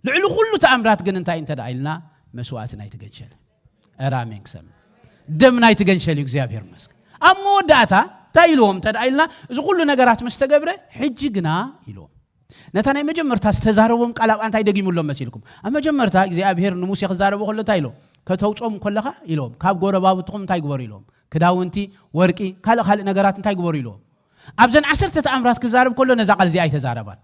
ልዕሊ ኩሉ ተኣምራት ግን እንታይ እንተ ደኣ ኢልና፣ መስዋእቲ ናይቲ ገንሸል። ኧረ ኣሜን ክሰምዕ። ደም ናይቲ ገንሸል እዩ፣ እግዚኣብሔር ይመስገን። ኣብ መወዳእታ እንታይ ኢልዎም እንተ ደኣ ኢልና፣ እዚ ኩሉ ነገራት ምስ ተገብረ፣ ሕጂ ግና ኢልዎም። ነታ ናይ መጀመርታ ዝተዛረቦም ቃል ኣብኣ እንታይ ደጊሙሎም መሲልኩም? ኣብ መጀመርታ እግዚኣብሔር ንሙሴ ክዛረቦ ከሎ እንታይ ኢሎም? "ከተውጾም ከለኻ" ኢሎም፣ "ካብ ጎረባብትኹም እንታይ ግበሩ?" ኢሎም፣ "ክዳውንቲ፣ ወርቂ፣ ካልእ ካልእ ነገራት እንታይ ግበሩ?" ኢሎም። ኣብዘን ዓሰርተ ተኣምራት ክዛረብ ከሎ ነዛ ቃል እዚኣ ኣይተዛረባን።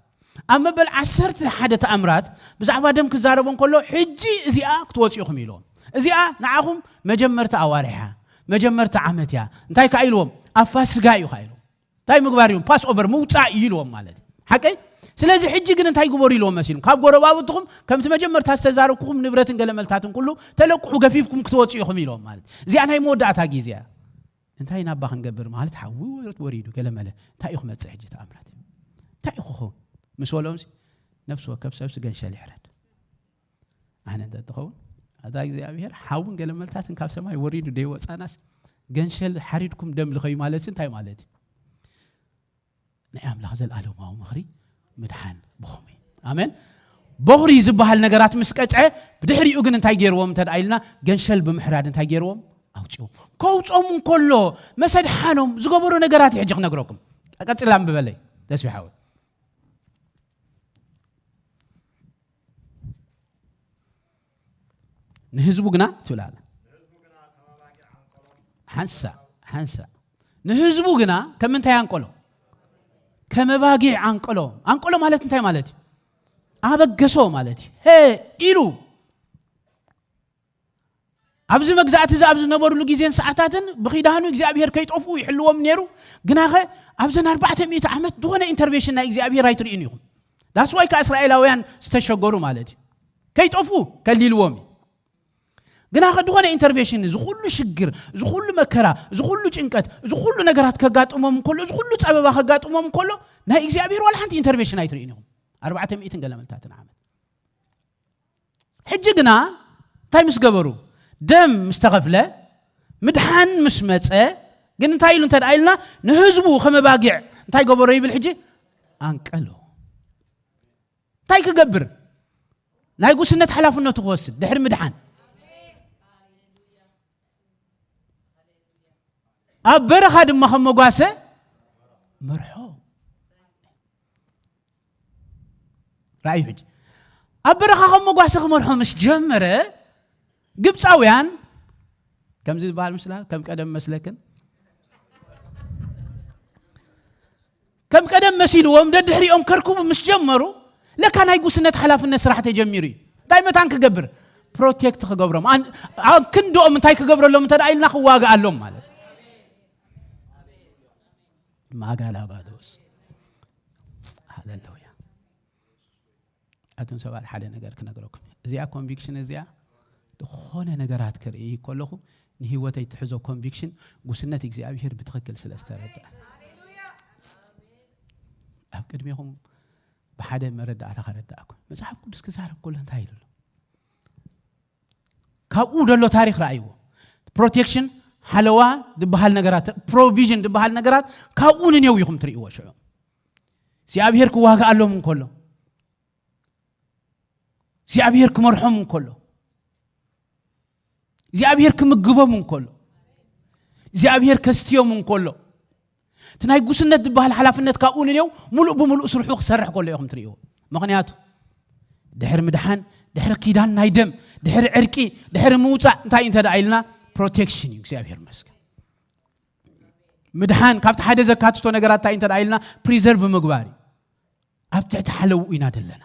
ኣብ መበል ዓሰርተ ሓደ ተኣምራት ብዛዕባ ደም ክዛረቦም ከሎ፣ "ሕጂ እዚኣ ክትወጹ ኢኹም" ኢሎም። እዚኣ ንዓኹም መጀመርታ ኣዋርሕ እያ፣ መጀመርታ ዓመት እያ። እንታይ ከኣ ኢልዎም? ኣብ ፋስጋ እዩ ከኣ ኢልዎም። እንታይ ምግባር እዮም? ፓስ ኦቨር ምውጻእ እዩ ኢልዎም ማለት እዩ። ሓቀይ? ስለዚ ሕጂ ግን እንታይ ግበሩ ኢልዎም መሲልኩም? "ካብ ጎረባብትኹም ከምቲ መጀመርታ ዝተዛረብኩኹም ንብረትን ገለመልታትን ኩሉ ተለቅሑ፣ ገፊፍኩም ክትወጹ ኢኹም" ኢልዎም ማለት እዩ። እዚኣ ናይ መወዳእታ ግዜ እያ። እንታይ ናባ ክንገብር ማለት ሓዊ ወሪዱ ገለመለ። እንታይ እዩ ክመጽእ ሕጂ ተኣምራት? እንታይ እዩ ክኸውን? ምስ በሎምሲ ነፍሲ ወከፍ ሰብሲ ገንሸል ይሕረድ። ኣነ እንተ ትኸውን፣ ኣታ እግዚኣብሔር ሓውን ገለመልታትን ካብ ሰማይ ወሪዱ ደይወጻናስ፣ ገንሸል ሓሪድኩም ደም ልኸዩ ማለትሲ እንታይ ማለት እዩ? ናይ ኣምላኽ ዘለኣለማዊ ምኽሪ ምድሓን ብኸምኡ እዩ። ኣሜን። በኹሪ ዝበሃል ነገራት ምስ ቀጽዐ፣ ብድሕሪኡ ግን እንታይ ገይርዎም እንተ ደኣ ኢልና፣ ገንሸል ብምሕራድ እንታይ ገይርዎም? ኣውጽዎም። ከውጾም እንከሎ መሰድሓኖም ዝገበሮ ነገራት እዩ ሕጂ ክነግረኩም። ቀጽላ ኣንብበለይ ተስቢሓዊ። ንህዝቡ ግና ትብል ኣላ። ሓንሳ፣ ሓንሳ። ንህዝቡ ግና ከም ምንታይ ኣንቀሎ? ከም ኣባጊዕ ኣንቀሎ። ኣንቀሎ ማለት እንታይ ማለት እዩ? ኣበገሶ ማለት እዩ። "ሄ" ኢሉ። ኣብዚ መግዛእቲ እዚ ኣብ ዝነበሩሉ ግዜን ሰዓታትን ብኺዳኑ እግዚኣብሔር ከይጠፍኡ ይሕልዎም ነይሩ። ግናኸ ኣብዘን ኣርባዕተ ሚእቲ ዓመት ዝኾነ ኢንተርቬንሽን ናይ እግዚኣብሔር ኣይትርእዩን ኢኹም። ዳስ ዋይ ከኣ እስራኤላውያን ዝተሸገሩ ማለት እዩ። ከይጠፍኡ ከሊልዎም እዩ። ግናኸ ዝኾነ ኢንተርቬንሽን፣ እዚ ኩሉ ሽግር፣ እዚ ኩሉ መከራ፣ እዚ ኩሉ ጭንቀት፣ እዚ ኩሉ ነገራት ከጋጥሞም እንከሎ፣ እዚ ኩሉ ጸበባ ከጋጥሞም እንከሎ፣ ናይ እግዚኣብሔር ዋላ ሓንቲ ኢንተርቬንሽን ኣይትርእዩን ኢኹም። ኣርባዕተ ሚእትን ገለ መልታትን ዓመት። ሕጂ ግና እንታይ ምስ ገበሩ? ደም ምስ ተኸፍለ፣ ምድሓን ምስ መጸ፣ ግን እንታይ ኢሉ እንተ ደኣ ኢልና፣ ንህዝቡ ከም ኣባጊዕ እንታይ ገበሮ ይብል ሕጂ? ኣንቀሎ። እንታይ ክገብር? ናይ ጉስነት ሓላፍነቱ ክወስድ ድሕሪ ምድሓን። ኣብ በረኻ ድማ ከም መጓሰ መርሖ። ራእዩ ሕጂ ኣብ በረኻ ከም መጓሰ ክመርሖ ምስ ጀመረ፣ ግብፃውያን ከምዚ ዝበሃል ምስላ ከም ቀደም መስለክን ከም ቀደም መሲልዎም ደድሕሪኦም ከርክቡ ምስ ጀመሩ፣ ለካ ናይ ጉስነት ሓላፍነት ስራሕ ተጀሚሩ እዩ። እንታይ መታን ክገብር? ፕሮቴክት ክገብሮም። ኣን-፣ ኣብ ክንድኦም እንታይ ክገብረሎም እንተ ደኣ ኢልና ክዋግኣሎም ማለት። ማጋላባዶስ። ሃሌሉያ። ኣቱም ሰባት ሓደ ነገር ክነግረኩም። እዚኣ ኮንቪክሽን እዚኣ ዝኾነ ነገራት ክርኢ ከለኹ ንህይወተይ ትሕዞ ኮንቪክሽን ጉስነት እግዚኣብሔር ብትኽክል ስለ ዝተረድኣ። ኣብ ቅድሜኹም ብሓደ መረዳእታ ከረዳእኩም። መጽሓፍ ቅዱስ ክዛረብ ከሎ እንታይ ኢሉ ኣሎ? ካብኡ ደሎ ታሪኽ ረኣይዎ። ፕሮቴክሽን፣ ሓለዋ ዝበሃል ነገራት፣ ፕሮቪዥን ዝበሃል ነገራት ካብኡ ንኔው ኢኹም ትርእይዎ ሽዑ። እግዚኣብሔር ክዋግኣሎም እንከሎ፣ እግዚኣብሔር ክመርሖም እንከሎ፣ እግዚኣብሔር ክምግቦም እንከሎ፣ እግዚኣብሔር ከስትዮም እንከሎ፣ እቲ ናይ ጉስነት ዝበሃል ሓላፍነት ካብኡ ንኔው ሙሉእ ብሙሉእ ስርሑ ክሰርሕ ከሎ ኢኹም ትርእይዎ። ምኽንያቱ ድሕሪ ምድሓን፣ ድሕሪ ኪዳን ናይ ደም፣ ድሕሪ ዕርቂ፣ ድሕሪ ምውፃእ እንታይ እንተ ደኣ ኢልና ፕሮቴክሽን እዩ። እግዚኣብሔር ይመስገን። ምድሓን ካብቲ ሓደ ዘካትቶ ነገራት እንታይ እንተ ደኣ ኢልና ፕሪዘርቭ ምግባር እዩ። ኣብ ትሕቲ ሓለውኡ ኢና ዘለና።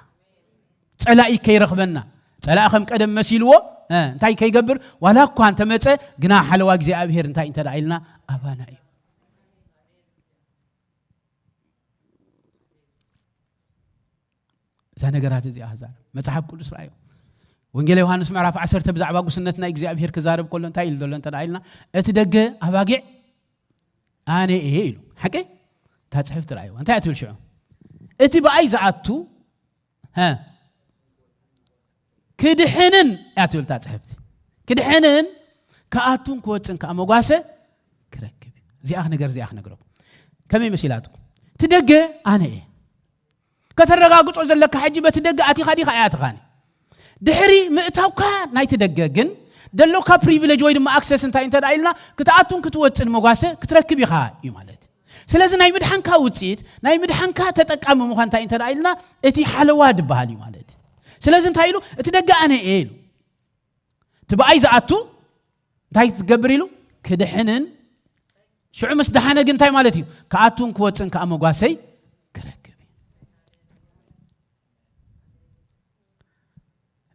ጸላኢ ከይረኽበና፣ ጸላኢ ከም ቀደም መሲልዎ፣ እ፣ እንታይ ከይገብር፣ ዋላ እኳ እንተመጸ፣ ግና ሓለዋ እግዚኣብሔር እንታይ እንተ ደኣ ኢልና ኣባና እዩ። እዛ ነገራት እዚኣ ክዛረብ መጽሓፍ ቅዱስ ረኣዮ። ወንጌል ዮሃንስ ምዕራፍ ዓሰርተ ብዛዕባ ጉስነት ናይ እግዚኣብሔር ክዛረብ ከሎ እንታይ ኢሉ ዘሎ እንተ ደኣ ኢልና፣ እቲ ደገ ኣባጊዕ ኣነ እየ ኢሉ። ሓቂ? እታ ጽሕፍቲ ረኣይዋ። እንታይ እያ ትብል ሽዑ? እቲ ብኣይ ዝኣቱ፣ ሀ፣ ክድሕንን እያ ትብል እታ ጽሕፍቲ። ክድሕንን ክኣቱን ክወጽን ከኣ መጓሰ ክረክብ እዩ። እዚኣ ነገር እዚኣ ክነግረኩም። ከመይ መሲላትኩም? እቲ ደገ ኣነ እየ። ከተረጋግጾ ዘለካ ሕጂ በቲ ደገ ኣቲኻ ዲኻ ኣይኣተኻን? ድሕሪ ምእታውካ ናይቲ ደገ ግን ደሎካ ፕሪቪሌጅ ወይ ድማ ኣክሰስ እንታይ እንተ ደኣ ኢልና ክትኣቱን ክትወፅን መጓሰ ክትረክብ ኢኻ እዩ ማለት። ስለዚ ናይ ምድሓንካ ውፅኢት፣ ናይ ምድሓንካ ተጠቃሚ ምዃን እንታይ እንተ ደኣ ኢልና እቲ ሓለዋ ድበሃል እዩ ማለት እዩ። ስለዚ እንታይ ኢሉ? እቲ ደገ ኣነ እየ ኢሉ። እቲ ብኣይ ዝኣቱ እንታይ ክትገብር ኢሉ? ክድሕንን ሽዑ ምስ ደሓነ ግን እንታይ ማለት እዩ? ክኣቱን ክወፅን ከዓ መጓሰይ ክረክብ እዩ።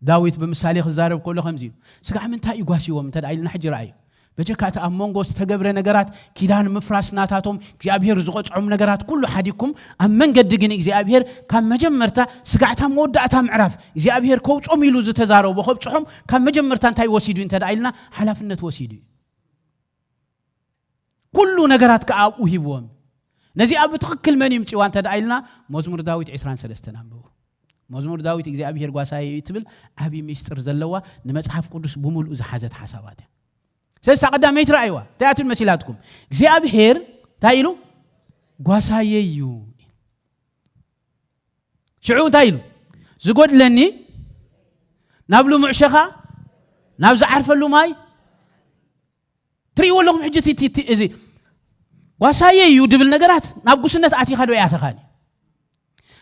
ዳዊት ብምሳሌ ክዛረብ ከሎ ከምዚ እዩ። ስጋዕ ምንታይ እዩ ጓስይዎም እንተ ደኣ ኢልና ሕጂ ረኣዩ። በጀካ እቲ ኣብ መንጎ ዝተገብረ ነገራት ኪዳን ምፍራስ ናታቶም እግዚኣብሔር ዝቐጽዖም ነገራት ኩሉ ሓዲግኩም ኣብ መንገዲ ግን እግዚኣብሔር ካብ መጀመርታ ስጋዕታ መወዳእታ ምዕራፍ እግዚኣብሔር ከውጾም ኢሉ ዝተዛረቦ ከብጽሖም ካብ መጀመርታ እንታይ ወሲዱ እንተ ደኣ ኢልና ሓላፍነት ወሲዱ እዩ። ኩሉ ነገራት ከኣ ኣብኡ ሂብዎም። ነዚኣ ብትኽክል መን ይምፅዋ እንተ ደኣ ኢልና መዝሙር ዳዊት ዕስራን ሰለስተን ኣንብቡ። መዝሙር ዳዊት እግዚኣብሔር ጓሳየ እዩ ትብል ዓብዪ ሚስጥር ዘለዋ ንመጽሓፍ ቅዱስ ብምሉኡ ዝሓዘት ሓሳባት እያ። ስለዚ እታ ቀዳመይቲ ረኣይዋ እንታይ እያ ትብል መሲላትኩም? እግዚኣብሔር እንታይ ኢሉ? ጓሳየ እዩ። ሽዑ እንታይ ኢሉ? ዝጎድለኒ ናብ ልሙዕ ሸኻ ናብ ዝዓርፈሉ ማይ ትርእይዎ ኣለኹም። ሕጂ እቲ- እቲ- እቲ- እዚ ጓሳየ እዩ ድብል ነገራት ናብ ጉስነት ኣቲኻ ዶ ያተኻኒ?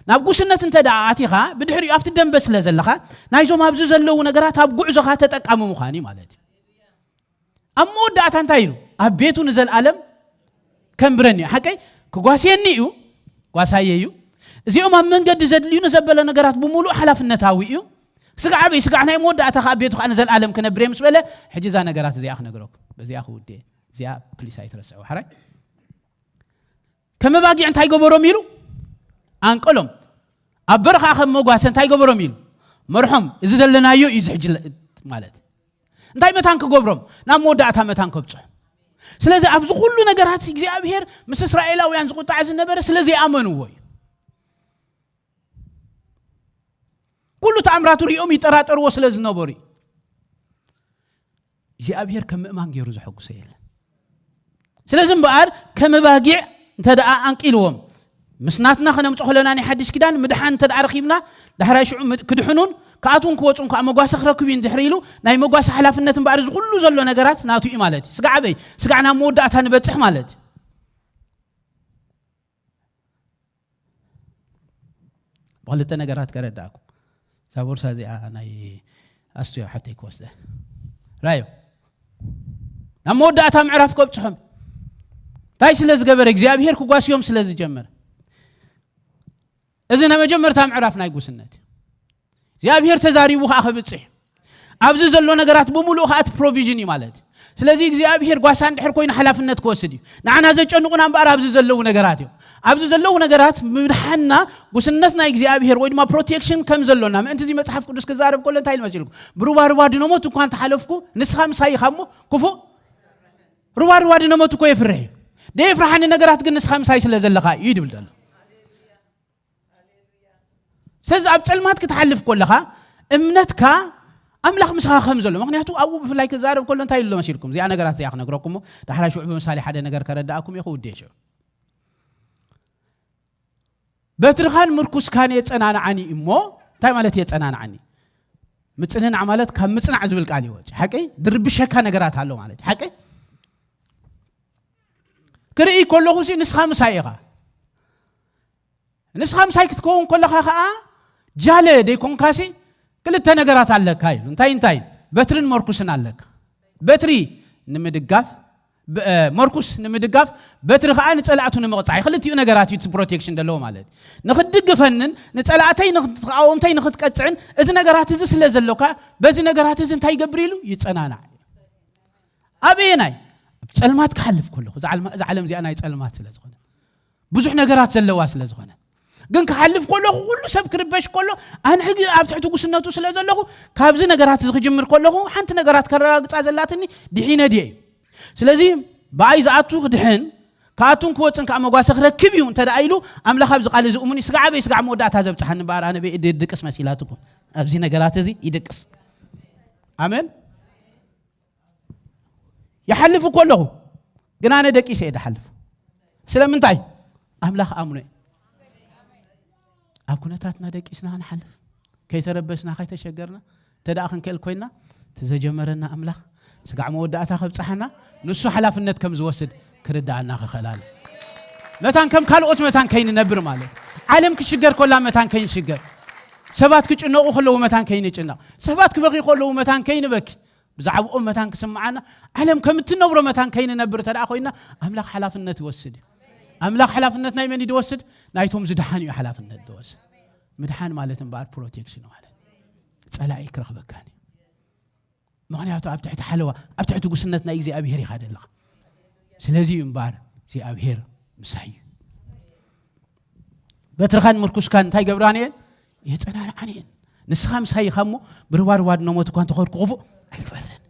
ናብ ጉስነት እንተ ደኣ ኣቲኻ ብድሕሪኡ ኣብቲ ደንበ ስለ ዘለኻ ናይዞም ኣብዚ ዘለዉ ነገራት ኣብ ጉዕዞኻ ተጠቃሚ ምዃን እዩ ማለት እዩ። ኣብ መወዳእታ እንታይ ኢሉ? ኣብ ቤቱ ንዘለኣለም ከንብረኒ እዩ። ሓቀይ ክጓስየኒ እዩ፣ ጓሳየ እዩ። እዚኦም ኣብ መንገዲ ዘድልዩኒ ዘበለ ነገራት ብምሉእ ሓላፍነታዊ እዩ። ስጋዕ ኣበይ ስጋዕ ናይ መወዳእታ ከዓ ቤቱ ከዓ ንዘለኣለም ክነብር እየ ምስ በለ፣ ሕጂ እዛ ነገራት እዚኣ ክነግረኩም፣ በዚኣ ክውድእ እየ። እዚኣ ፕሊስ ኣይትረስዐው። ሓራይ ከም ኣባጊዕ እንታይ ገበሮም ኢሉ? ኣንቀሎም። ኣብ በረኻ ከም መጓሰ እንታይ ገበሮም ኢሉ? መርሖም። እዚ ዘለናዮ እዩ እዚ ሕጂ ለ- ማለት እንታይ መታን ክገብሮም? ናብ መወዳእታ መታን ከብፅሖም። ስለዚ ኣብዚ ኩሉ ነገራት እግዚኣብሔር ምስ እስራኤላውያን ዝቁጣዕ ዝነበረ ስለዚ ኣመንዎ እዩ። ኩሉ ተኣምራቱ ሪኦም ይጠራጠርዎ ስለ ዝነበሩ እዩ። እግዚኣብሔር ከም ምእማን ገይሩ ዘሐጉሶ የለን። ስለዚ እምበኣር ከም ባጊዕ እንተ ደኣ ኣንቂልዎም ምስ ናትና ክነምጾ ከለና ናይ ሓድሽ ኪዳን ምድሓን እንተ ደኣ ረኺብና ዳሕራይ ሽዑ ምድ- ክድሕኑን ክኣትውን ክወጹን ከዓ መጓሰ ክረክቡ እዩ ድሕሪ ኢሉ ናይ መጓሰ ሓላፍነት እምበኣር እዚ ኩሉ ዘሎ ነገራት ናቱ እዩ ማለት እዩ። ስጋዕ ኣበይ ስጋዕ ናብ መወዳእታ ንበጽሕ ማለት እዩ። ብክልተ ነገራት ከረዳእኩም። እዛ ቦርሳ እዚኣ ናይ ኣስትዮ ሓብተይ ክወስደ ራዮ ናብ መወዳእታ ምዕራፍ ከብፅሖም እንታይ ስለ ዝገበረ እግዚኣብሔር ክጓስዮም ስለ ዝጀመረ እዚ ናይ መጀመርታ ምዕራፍ ናይ ጉስነት እዩ። እግዚኣብሔር ተዛሪቡ ከዓ ክብፅሕ ኣብዚ ዘሎ ነገራት ብምሉእ ከዓ እቲ ፕሮቪዥን እዩ ማለት እዩ። ስለዚ እግዚኣብሔር ጓሳ እንድሕር ኮይኑ ሓላፍነት ክወስድ እዩ። ንዓና ዘጨንቁና እምበኣር ኣብዚ ዘለዉ ነገራት እዮም። ኣብዚ ዘለዉ ነገራት ምድሓንና ጉስነት ናይ እግዚኣብሔር ወይ ድማ ፕሮቴክሽን ከም ዘሎና ምእንቲ እዚ መፅሓፍ ቅዱስ ክዛረብ ከሎ እንታይ ኢሉ መሲልኩም? ብሩባሩባ ድነሞት እኳ እንተሓለፍኩ ንስኻ ምሳይ ኢኻ እሞ ክፉእ ሩባሩባ ድነሞት እኮ የፍርሕ እዩ። ደየፍርሓኒ ነገራት ግን ንስኻ ምሳይ ስለ ዘለኻ እዩ ድብል ዘሎ። ስለዚ ኣብ ጸልማት ክትሓልፍ ከለኻ እምነትካ ኣምላኽ ምሳኻ ከም ዘሎ ምክንያቱ ኣብኡ ብፍላይ ክዛረብ ከሎ እንታይ ኢሉ መሲልኩም እዚኣ ነገራት እዚኣ ክነግረኩም እሞ ዳሕራይ ሽዑ ብምሳሌ ሓደ ነገር ከረዳእኩም እየ ክውድእ ሽዑ በትርኻን ምርኩስካን የጸናንዓኒ እሞ እንታይ ማለት የጸናንዓኒ ምጽንናዕ ማለት ካብ ምጽናዕ ዝብል ቃል ይወጽእ ሓቂ ድርብሸካ ነገራት ኣሎ ማለት ሓቂ ክርኢ ከለኹ ሲ ንስኻ ምሳይ ኢኻ ንስኻ ምሳይ ክትከውን ከለኻ ኸዓ ጃለ ደይኮንካሲ ክልተ ነገራት ኣለካ ኢሉ እንታይ እንታይ በትርን መርኩስን ኣለካ በትሪ ንምድጋፍ መርኩስ ንምድጋፍ በትሪ ከዓ ንፀላእቱ ንምቕፃዕ ክልቲኡ ነገራት እዩ ፕሮቴክሽን ዘለዎ ማለት ንክትድግፈንን ንፀላእተይ ንክትቃወምተይ ንክትቀፅዕን እዚ ነገራት እዚ ስለ ዘሎካ በዚ ነገራት እዚ እንታይ ይገብር ኢሉ ይፀናናዕ ኣበየናይ ኣብ ፀልማት ክሓልፍ ከለኹ እዛ ዓለም እዚኣ ናይ ፀልማት ስለ ዝኾነ ብዙሕ ነገራት ዘለዋ ስለ ዝኾነ ግን ክሓልፍ ከለኹ ኩሉ ሰብ ክርበሽ ከሎ ኣነ ሕጂ ኣብ ትሕቲ ጉስነቱ ስለ ዘለኹ ካብዚ ነገራት እዚ ክጅምር ከለኹ ሓንቲ ነገራት ከረጋግፃ ዘላትኒ ድሒነ ድየ እዩ ስለዚ ብኣይ ዝኣቱ ክድሕን ክኣቱን ክወፅን ከዓ መጓሰ ክረክብ እዩ እንተ ደኣ ኢሉ ኣምላኽ ኣብዚ ቃል እዚ እሙን እዩ ስጋዕ ኣበይ ስጋዕ መወዳእታ ዘብፅሓኒ እምበኣር ኣነ በይ ድቅስ መሲላትኩም ኣብዚ ነገራት እዚ ይድቅስ ኣሜን ይሓልፍ እኮ ኣለኹ ግን ኣነ ደቂሰ እየ ድሓልፍ። ስለምንታይ? ኣምላኽ ኣምኖ እየ። ኣብ ኩነታትና ደቂስና ክንሓልፍ፣ ከይተረበሽና፣ ከይተሸገርና፣ እንተ ደኣ ክንክእል ኮይንና፣ እቲ ዘጀመረና ኣምላኽ ስጋዕ መወዳእታ ከብጽሓና፣ ንሱ ሓላፍነት ከም ዝወስድ ክርድኣና ክኽእል ኣለዎ። መታን ከም ካልኦት መታን ከይንነብር ማለት፣ ዓለም ክሽገር ከላ መታን ከይንሽገር፣ ሰባት ክጭነቑ ከለዉ መታን ከይንጭነቕ፣ ሰባት ክበኽዩ ከለዉ መታን ከይንበኪ፣ ብዛዕባኦም መታን ክስምዓና፣ ዓለም ከም እትነብሮ መታን ከይንነብር እንተ ደኣ ኮይና፣ ኣምላኽ ሓላፍነት ይወስድ እዩ። ኣምላኽ ሓላፍነት ናይ መን እዩ ዝወስድ? ናይቶም ዝደሓኑ እዩ ሓላፍነት ዝወስድ። ምድሓን ማለት እምበኣር ፕሮቴክሽን ማለት፣ ጸላኢ ክረኽበካን እዩ። ምኽንያቱ ኣብ ትሕቲ ሓለዋ፣ ኣብ ትሕቲ ጉስነት ናይ እግዚኣብሄር ኢኻ ዘለኻ። ስለዚ እዩ እምበኣር እግዚኣብሄር ምሳይ እዩ። በትርኻን ምርኩስካን እንታይ ገብራን እየን? የጸናንዓን እየን። ንስኻ ምሳይ ኢኻ እሞ፣ ብርባርባ ድኖሞት እኳ እንተኸድኩ ክፉእ ኣይግበረን።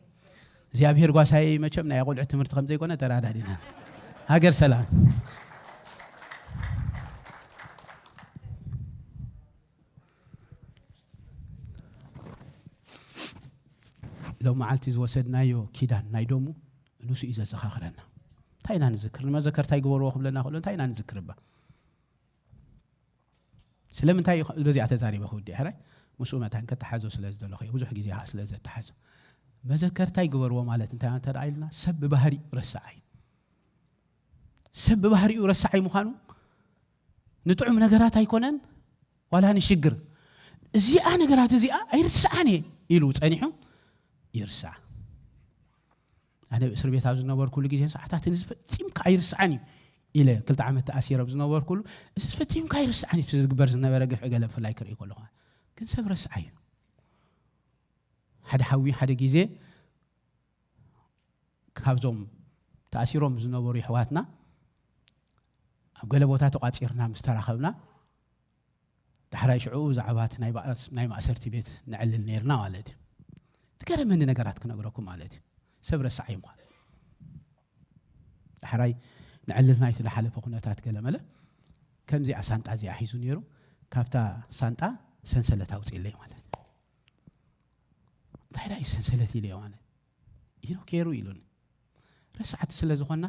እግዚኣብሄር ጓሳይ መቸም ናይ ኣቑልዑ ትምህርቲ ከም ዘይኮነ ተራዳዲና። ሃገር ሰላም። ሎም መዓልቲ ዝወሰድናዮ ኪዳን ናይ ደሙ ንሱ እዩ ዘዘኻኽረና። እንታይ ኢና ንዝክር? ንመዘከርታ ይግበርዎ ክብለና ከሎ እንታይ ኢና ንዝክር እባ? ስለምንታይ እዩ በዚኣ ተዛሪበ ክውድእ ሕራይ? ምስኡ መታን ከተሓዞ ስለ ዝደለኹ እየ። ብዙሕ ግዜ ከዓ ስለ ዘተሓዞ። መዘከርታ ይግበርዎ ማለት እንታይ እንተ ደኣ ኢልና፣ ሰብ ብባህሪኡ ረሳዓይ። ሰብ ብባህሪኡ ረሳዓይ ምዃኑ ንጥዑም ነገራት ኣይኮነን፣ ዋላ ንሽግር። እዚኣ ነገራት እዚኣ ኣይርስዓን እየ ኢሉ ጸኒሑ ይርሳዕ። ኣነ ኣብ እስር ቤት ኣብ ዝነበርኩሉ ግዜን ሰዓታትን እዚ ፈጺምካ ኣይርስዓን እዩ ኢለ፣ ክልተ ዓመት ተኣሲረ ኣብ ዝነበርኩሉ፣ እዚ ፈጺምካ ኣይርስዓን እዩ፣ እቲ ዝግበር ዝነበረ ግፍዒ ገለ ብፍላይ ክርኢ ከለኹ። ግን ሰብ ረስዓይ እዩ። ሓደ ሓዊ ሓደ ግዜ ካብዞም ተኣሲሮም ዝነበሩ የሕዋትና ኣብ ገለ ቦታ ተቋጺርና ምስ ተራኸብና፣ ዳሕራይ ሽዑ ብዛዕባ እቲ ናይ ባእስ-፣ ናይ ማእሰርቲ ቤት ነዕልል ነይርና ማለት እዩ። ትገረመኒ ነገራት ክነግረኩም ማለት እዩ። ሰብ ረሳዓይ ምዃን። ዳሕራይ ነዕልል ናይቲ ዝሓለፈ ኩነታት ገለ መለ ከምዚኣ ሳንጣ እዚኣ ሒዙ ነይሩ። ካብታ ሳንጣ ሰንሰለት ኣውፅእለይ ማለት እዩ። እንታይ ደኣ እዩ ሰንሰለት ኢለዮ ማለት? ኢሉ ከይሩ ኢሉኒ። ረሳዕቲ ስለ ዝኾንና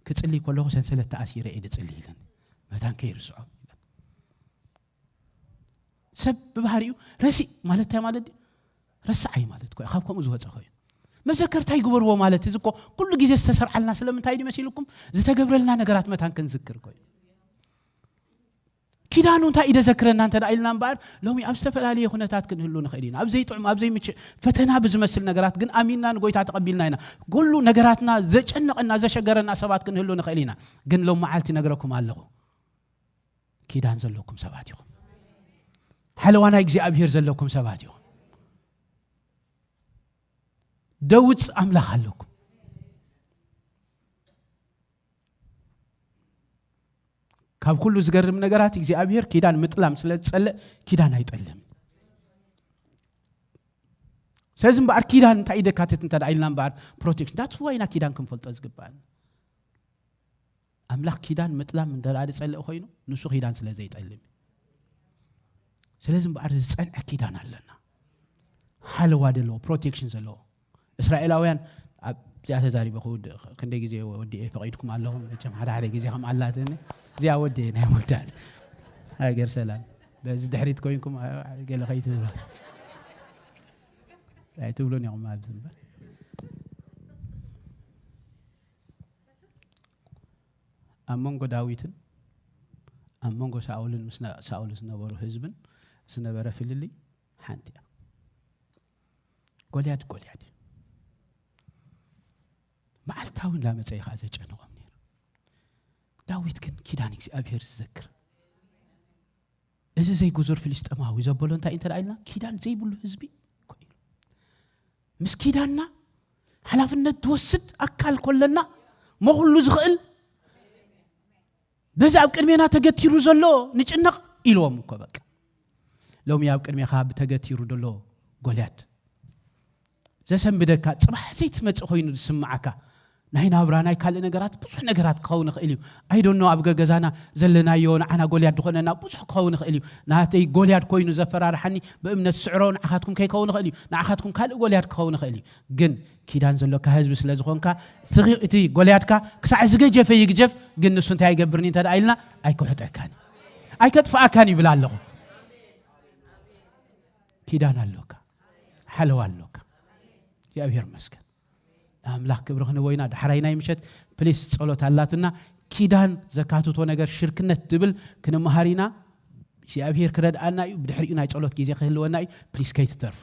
ክጽሊ ከለኹ ሰንሰለት ተኣሲረ እየ ዝጽሊ ኢሉኒ። መታን ከይርስዖ። ሰብ ብባህሪኡ ረሲእ ማለት እንታይ ማለት ድዩ? ረሳዓይ ማለት እኮ እዩ። ካብ ከምኡ ዝወጸ እኮ እዩ። መዘከርታ ይግበርዎ ማለት እዚ እኮ ኩሉ ግዜ ዝተሰርዓልና ስለምንታይ ድዩ መሲልኩም? ዝተገብረልና ነገራት መታን ክንዝክር እኮ እዩ። ኪዳኑ እንታይ እዩ ዘዘክረና እንተ ደኣ ኢልና እምበኣር፣ ሎሚ ኣብ ዝተፈላለየ ኩነታት ክንህሉ ንኽእል ኢና። ኣብ ዘይጥዑም፣ ኣብ ዘይምችእ ፈተና ብዝመስል ነገራት ግን ኣሚንና ንጎይታ ተቐቢልና ኢና። ኩሉ ነገራትና ዘጨነቐና፣ ዘሸገረና ሰባት ክንህሉ ንኽእል ኢና። ግን ሎም መዓልቲ ነግረኩም ኣለኹ፣ ኪዳን ዘለኩም ሰባት ኢኹም። ሓለዋ ናይ እግዚኣብሄር ዘለኩም ሰባት ኢኹም። ደውጽ ኣምላኽ ኣለኩም። ካብ ኩሉ ዝገርም ነገራት እግዚኣብሄር ኪዳን ምጥላም ስለ ዝጸልእ ኪዳን ኣይጠልም። ስለዚ እምበኣር ኪዳን እንታይ እዩ ዘካትት እንተ ደኣ ኢልና እምበኣር ፕሮቴክሽን። That's why ኢና ኪዳን ክንፈልጦ ዝግባእ። ኣምላኽ ኪዳን ምጥላም እንተ ደኣ ዝጸልእ ኮይኑ ንሱ ኪዳን ስለ ዘይጠልም። ስለዚ እምበኣር ዝጸንዐ ኪዳን ኣለና። ሓለዋ ዘለዎ፣ ፕሮቴክሽን ዘለዎ። እስራኤላውያን ኣብ እዚኣ ተዛሪበ ክውድእ ክንደይ ግዜ ወዲኤ ፈቒድኩም ኣለኹም። መቸም ሓደ ሓደ ግዜ ከም ኣላትኒ እዚኣ ወዲኤ ናይ ምውዳእ ሃገር ሰላም። በዚ ድሕሪት ኮይንኩም ገለ ከይትብሉ ኣይትብሉን ኢኹም ኣብዚ እምበር። ኣብ መንጎ ዳዊትን ኣብ መንጎ ሳኦልን ምስ ና-፣ ሳኦል ዝነበሩ ህዝብን ዝነበረ ፍልልይ ሓንቲ እያ። ጎልያድ ጎልያድ እዩ። መዓልታዊ እንዳመጸ እዩ ከዓ ዘጨንቖም ነይሩ። ዳዊት ግን ኪዳን እግዚኣብሄር ዝዘክር። እዚ ዘይጉዙር ፍልስጤማዊ ዘበሎ እንታይ እንተ ደኣ ኢልና፣ ኪዳን ዘይብሉ ህዝቢ እኮ ኢሉ። ምስ ኪዳንና ሓላፍነት ትወስድ ኣካል ኮለና፣ መኹሉ ዝኽእል በዚ ኣብ ቅድሜና ተገቲሩ ዘሎ ንጭነቕ ኢልዎም እኮ በቃ። ሎሚ ኣብ ቅድሜኻ ብተገቲሩ ዘሎ ጎልያድ ዘሰንብደካ፣ ጽባሕ ዘይትመጽእ ኮይኑ ዝስምዓካ፣ ናይ ናብራ ናይ ካልእ ነገራት ብዙሕ ነገራት ክኸውን ይኽእል እዩ። ኣይዶኖ ኣብ ገገዛና ዘለናዮ ንዓና ጎልያድ ዝኾነና ብዙሕ ክኸውን ይኽእል እዩ። ናተይ ጎልያድ ኮይኑ ዘፈራርሓኒ ብእምነት ስዕሮ ንዓኻትኩም ከይከውን ይኽእል እዩ። ንዓኻትኩም ካልእ ጎልያድ ክኸውን ይኽእል እዩ። ግን ኪዳን ዘሎካ ህዝቢ ስለ ዝኾንካ እቲ ጎልያድካ ክሳዕ ዝገጀፈ ይግጀፍ፣ ግን ንሱ እንታይ ኣይገብርኒ እንተ ኢልና ኣይክውሕጠካን ኣይከጥፍኣካን ይብል ኣለኹ። ኪዳን ኣሎካ፣ ሓለዋ ኣሎካ። እግዚኣብሔር መስገን። ንኣምላኽ ክብሪ ክንቦ ኢና። ዳሕራይ ናይ ምሸት ፕሊስ ጸሎት ኣላትና። ኪዳን ዘካትቶ ነገር ሽርክነት ትብል ክንመሃር ኢና። እግዚኣብሔር ክረድኣና እዩ። ብድሕሪኡ ናይ ጸሎት ግዜ ክህልወና እዩ። ፕሊስ ከይትተርፉ።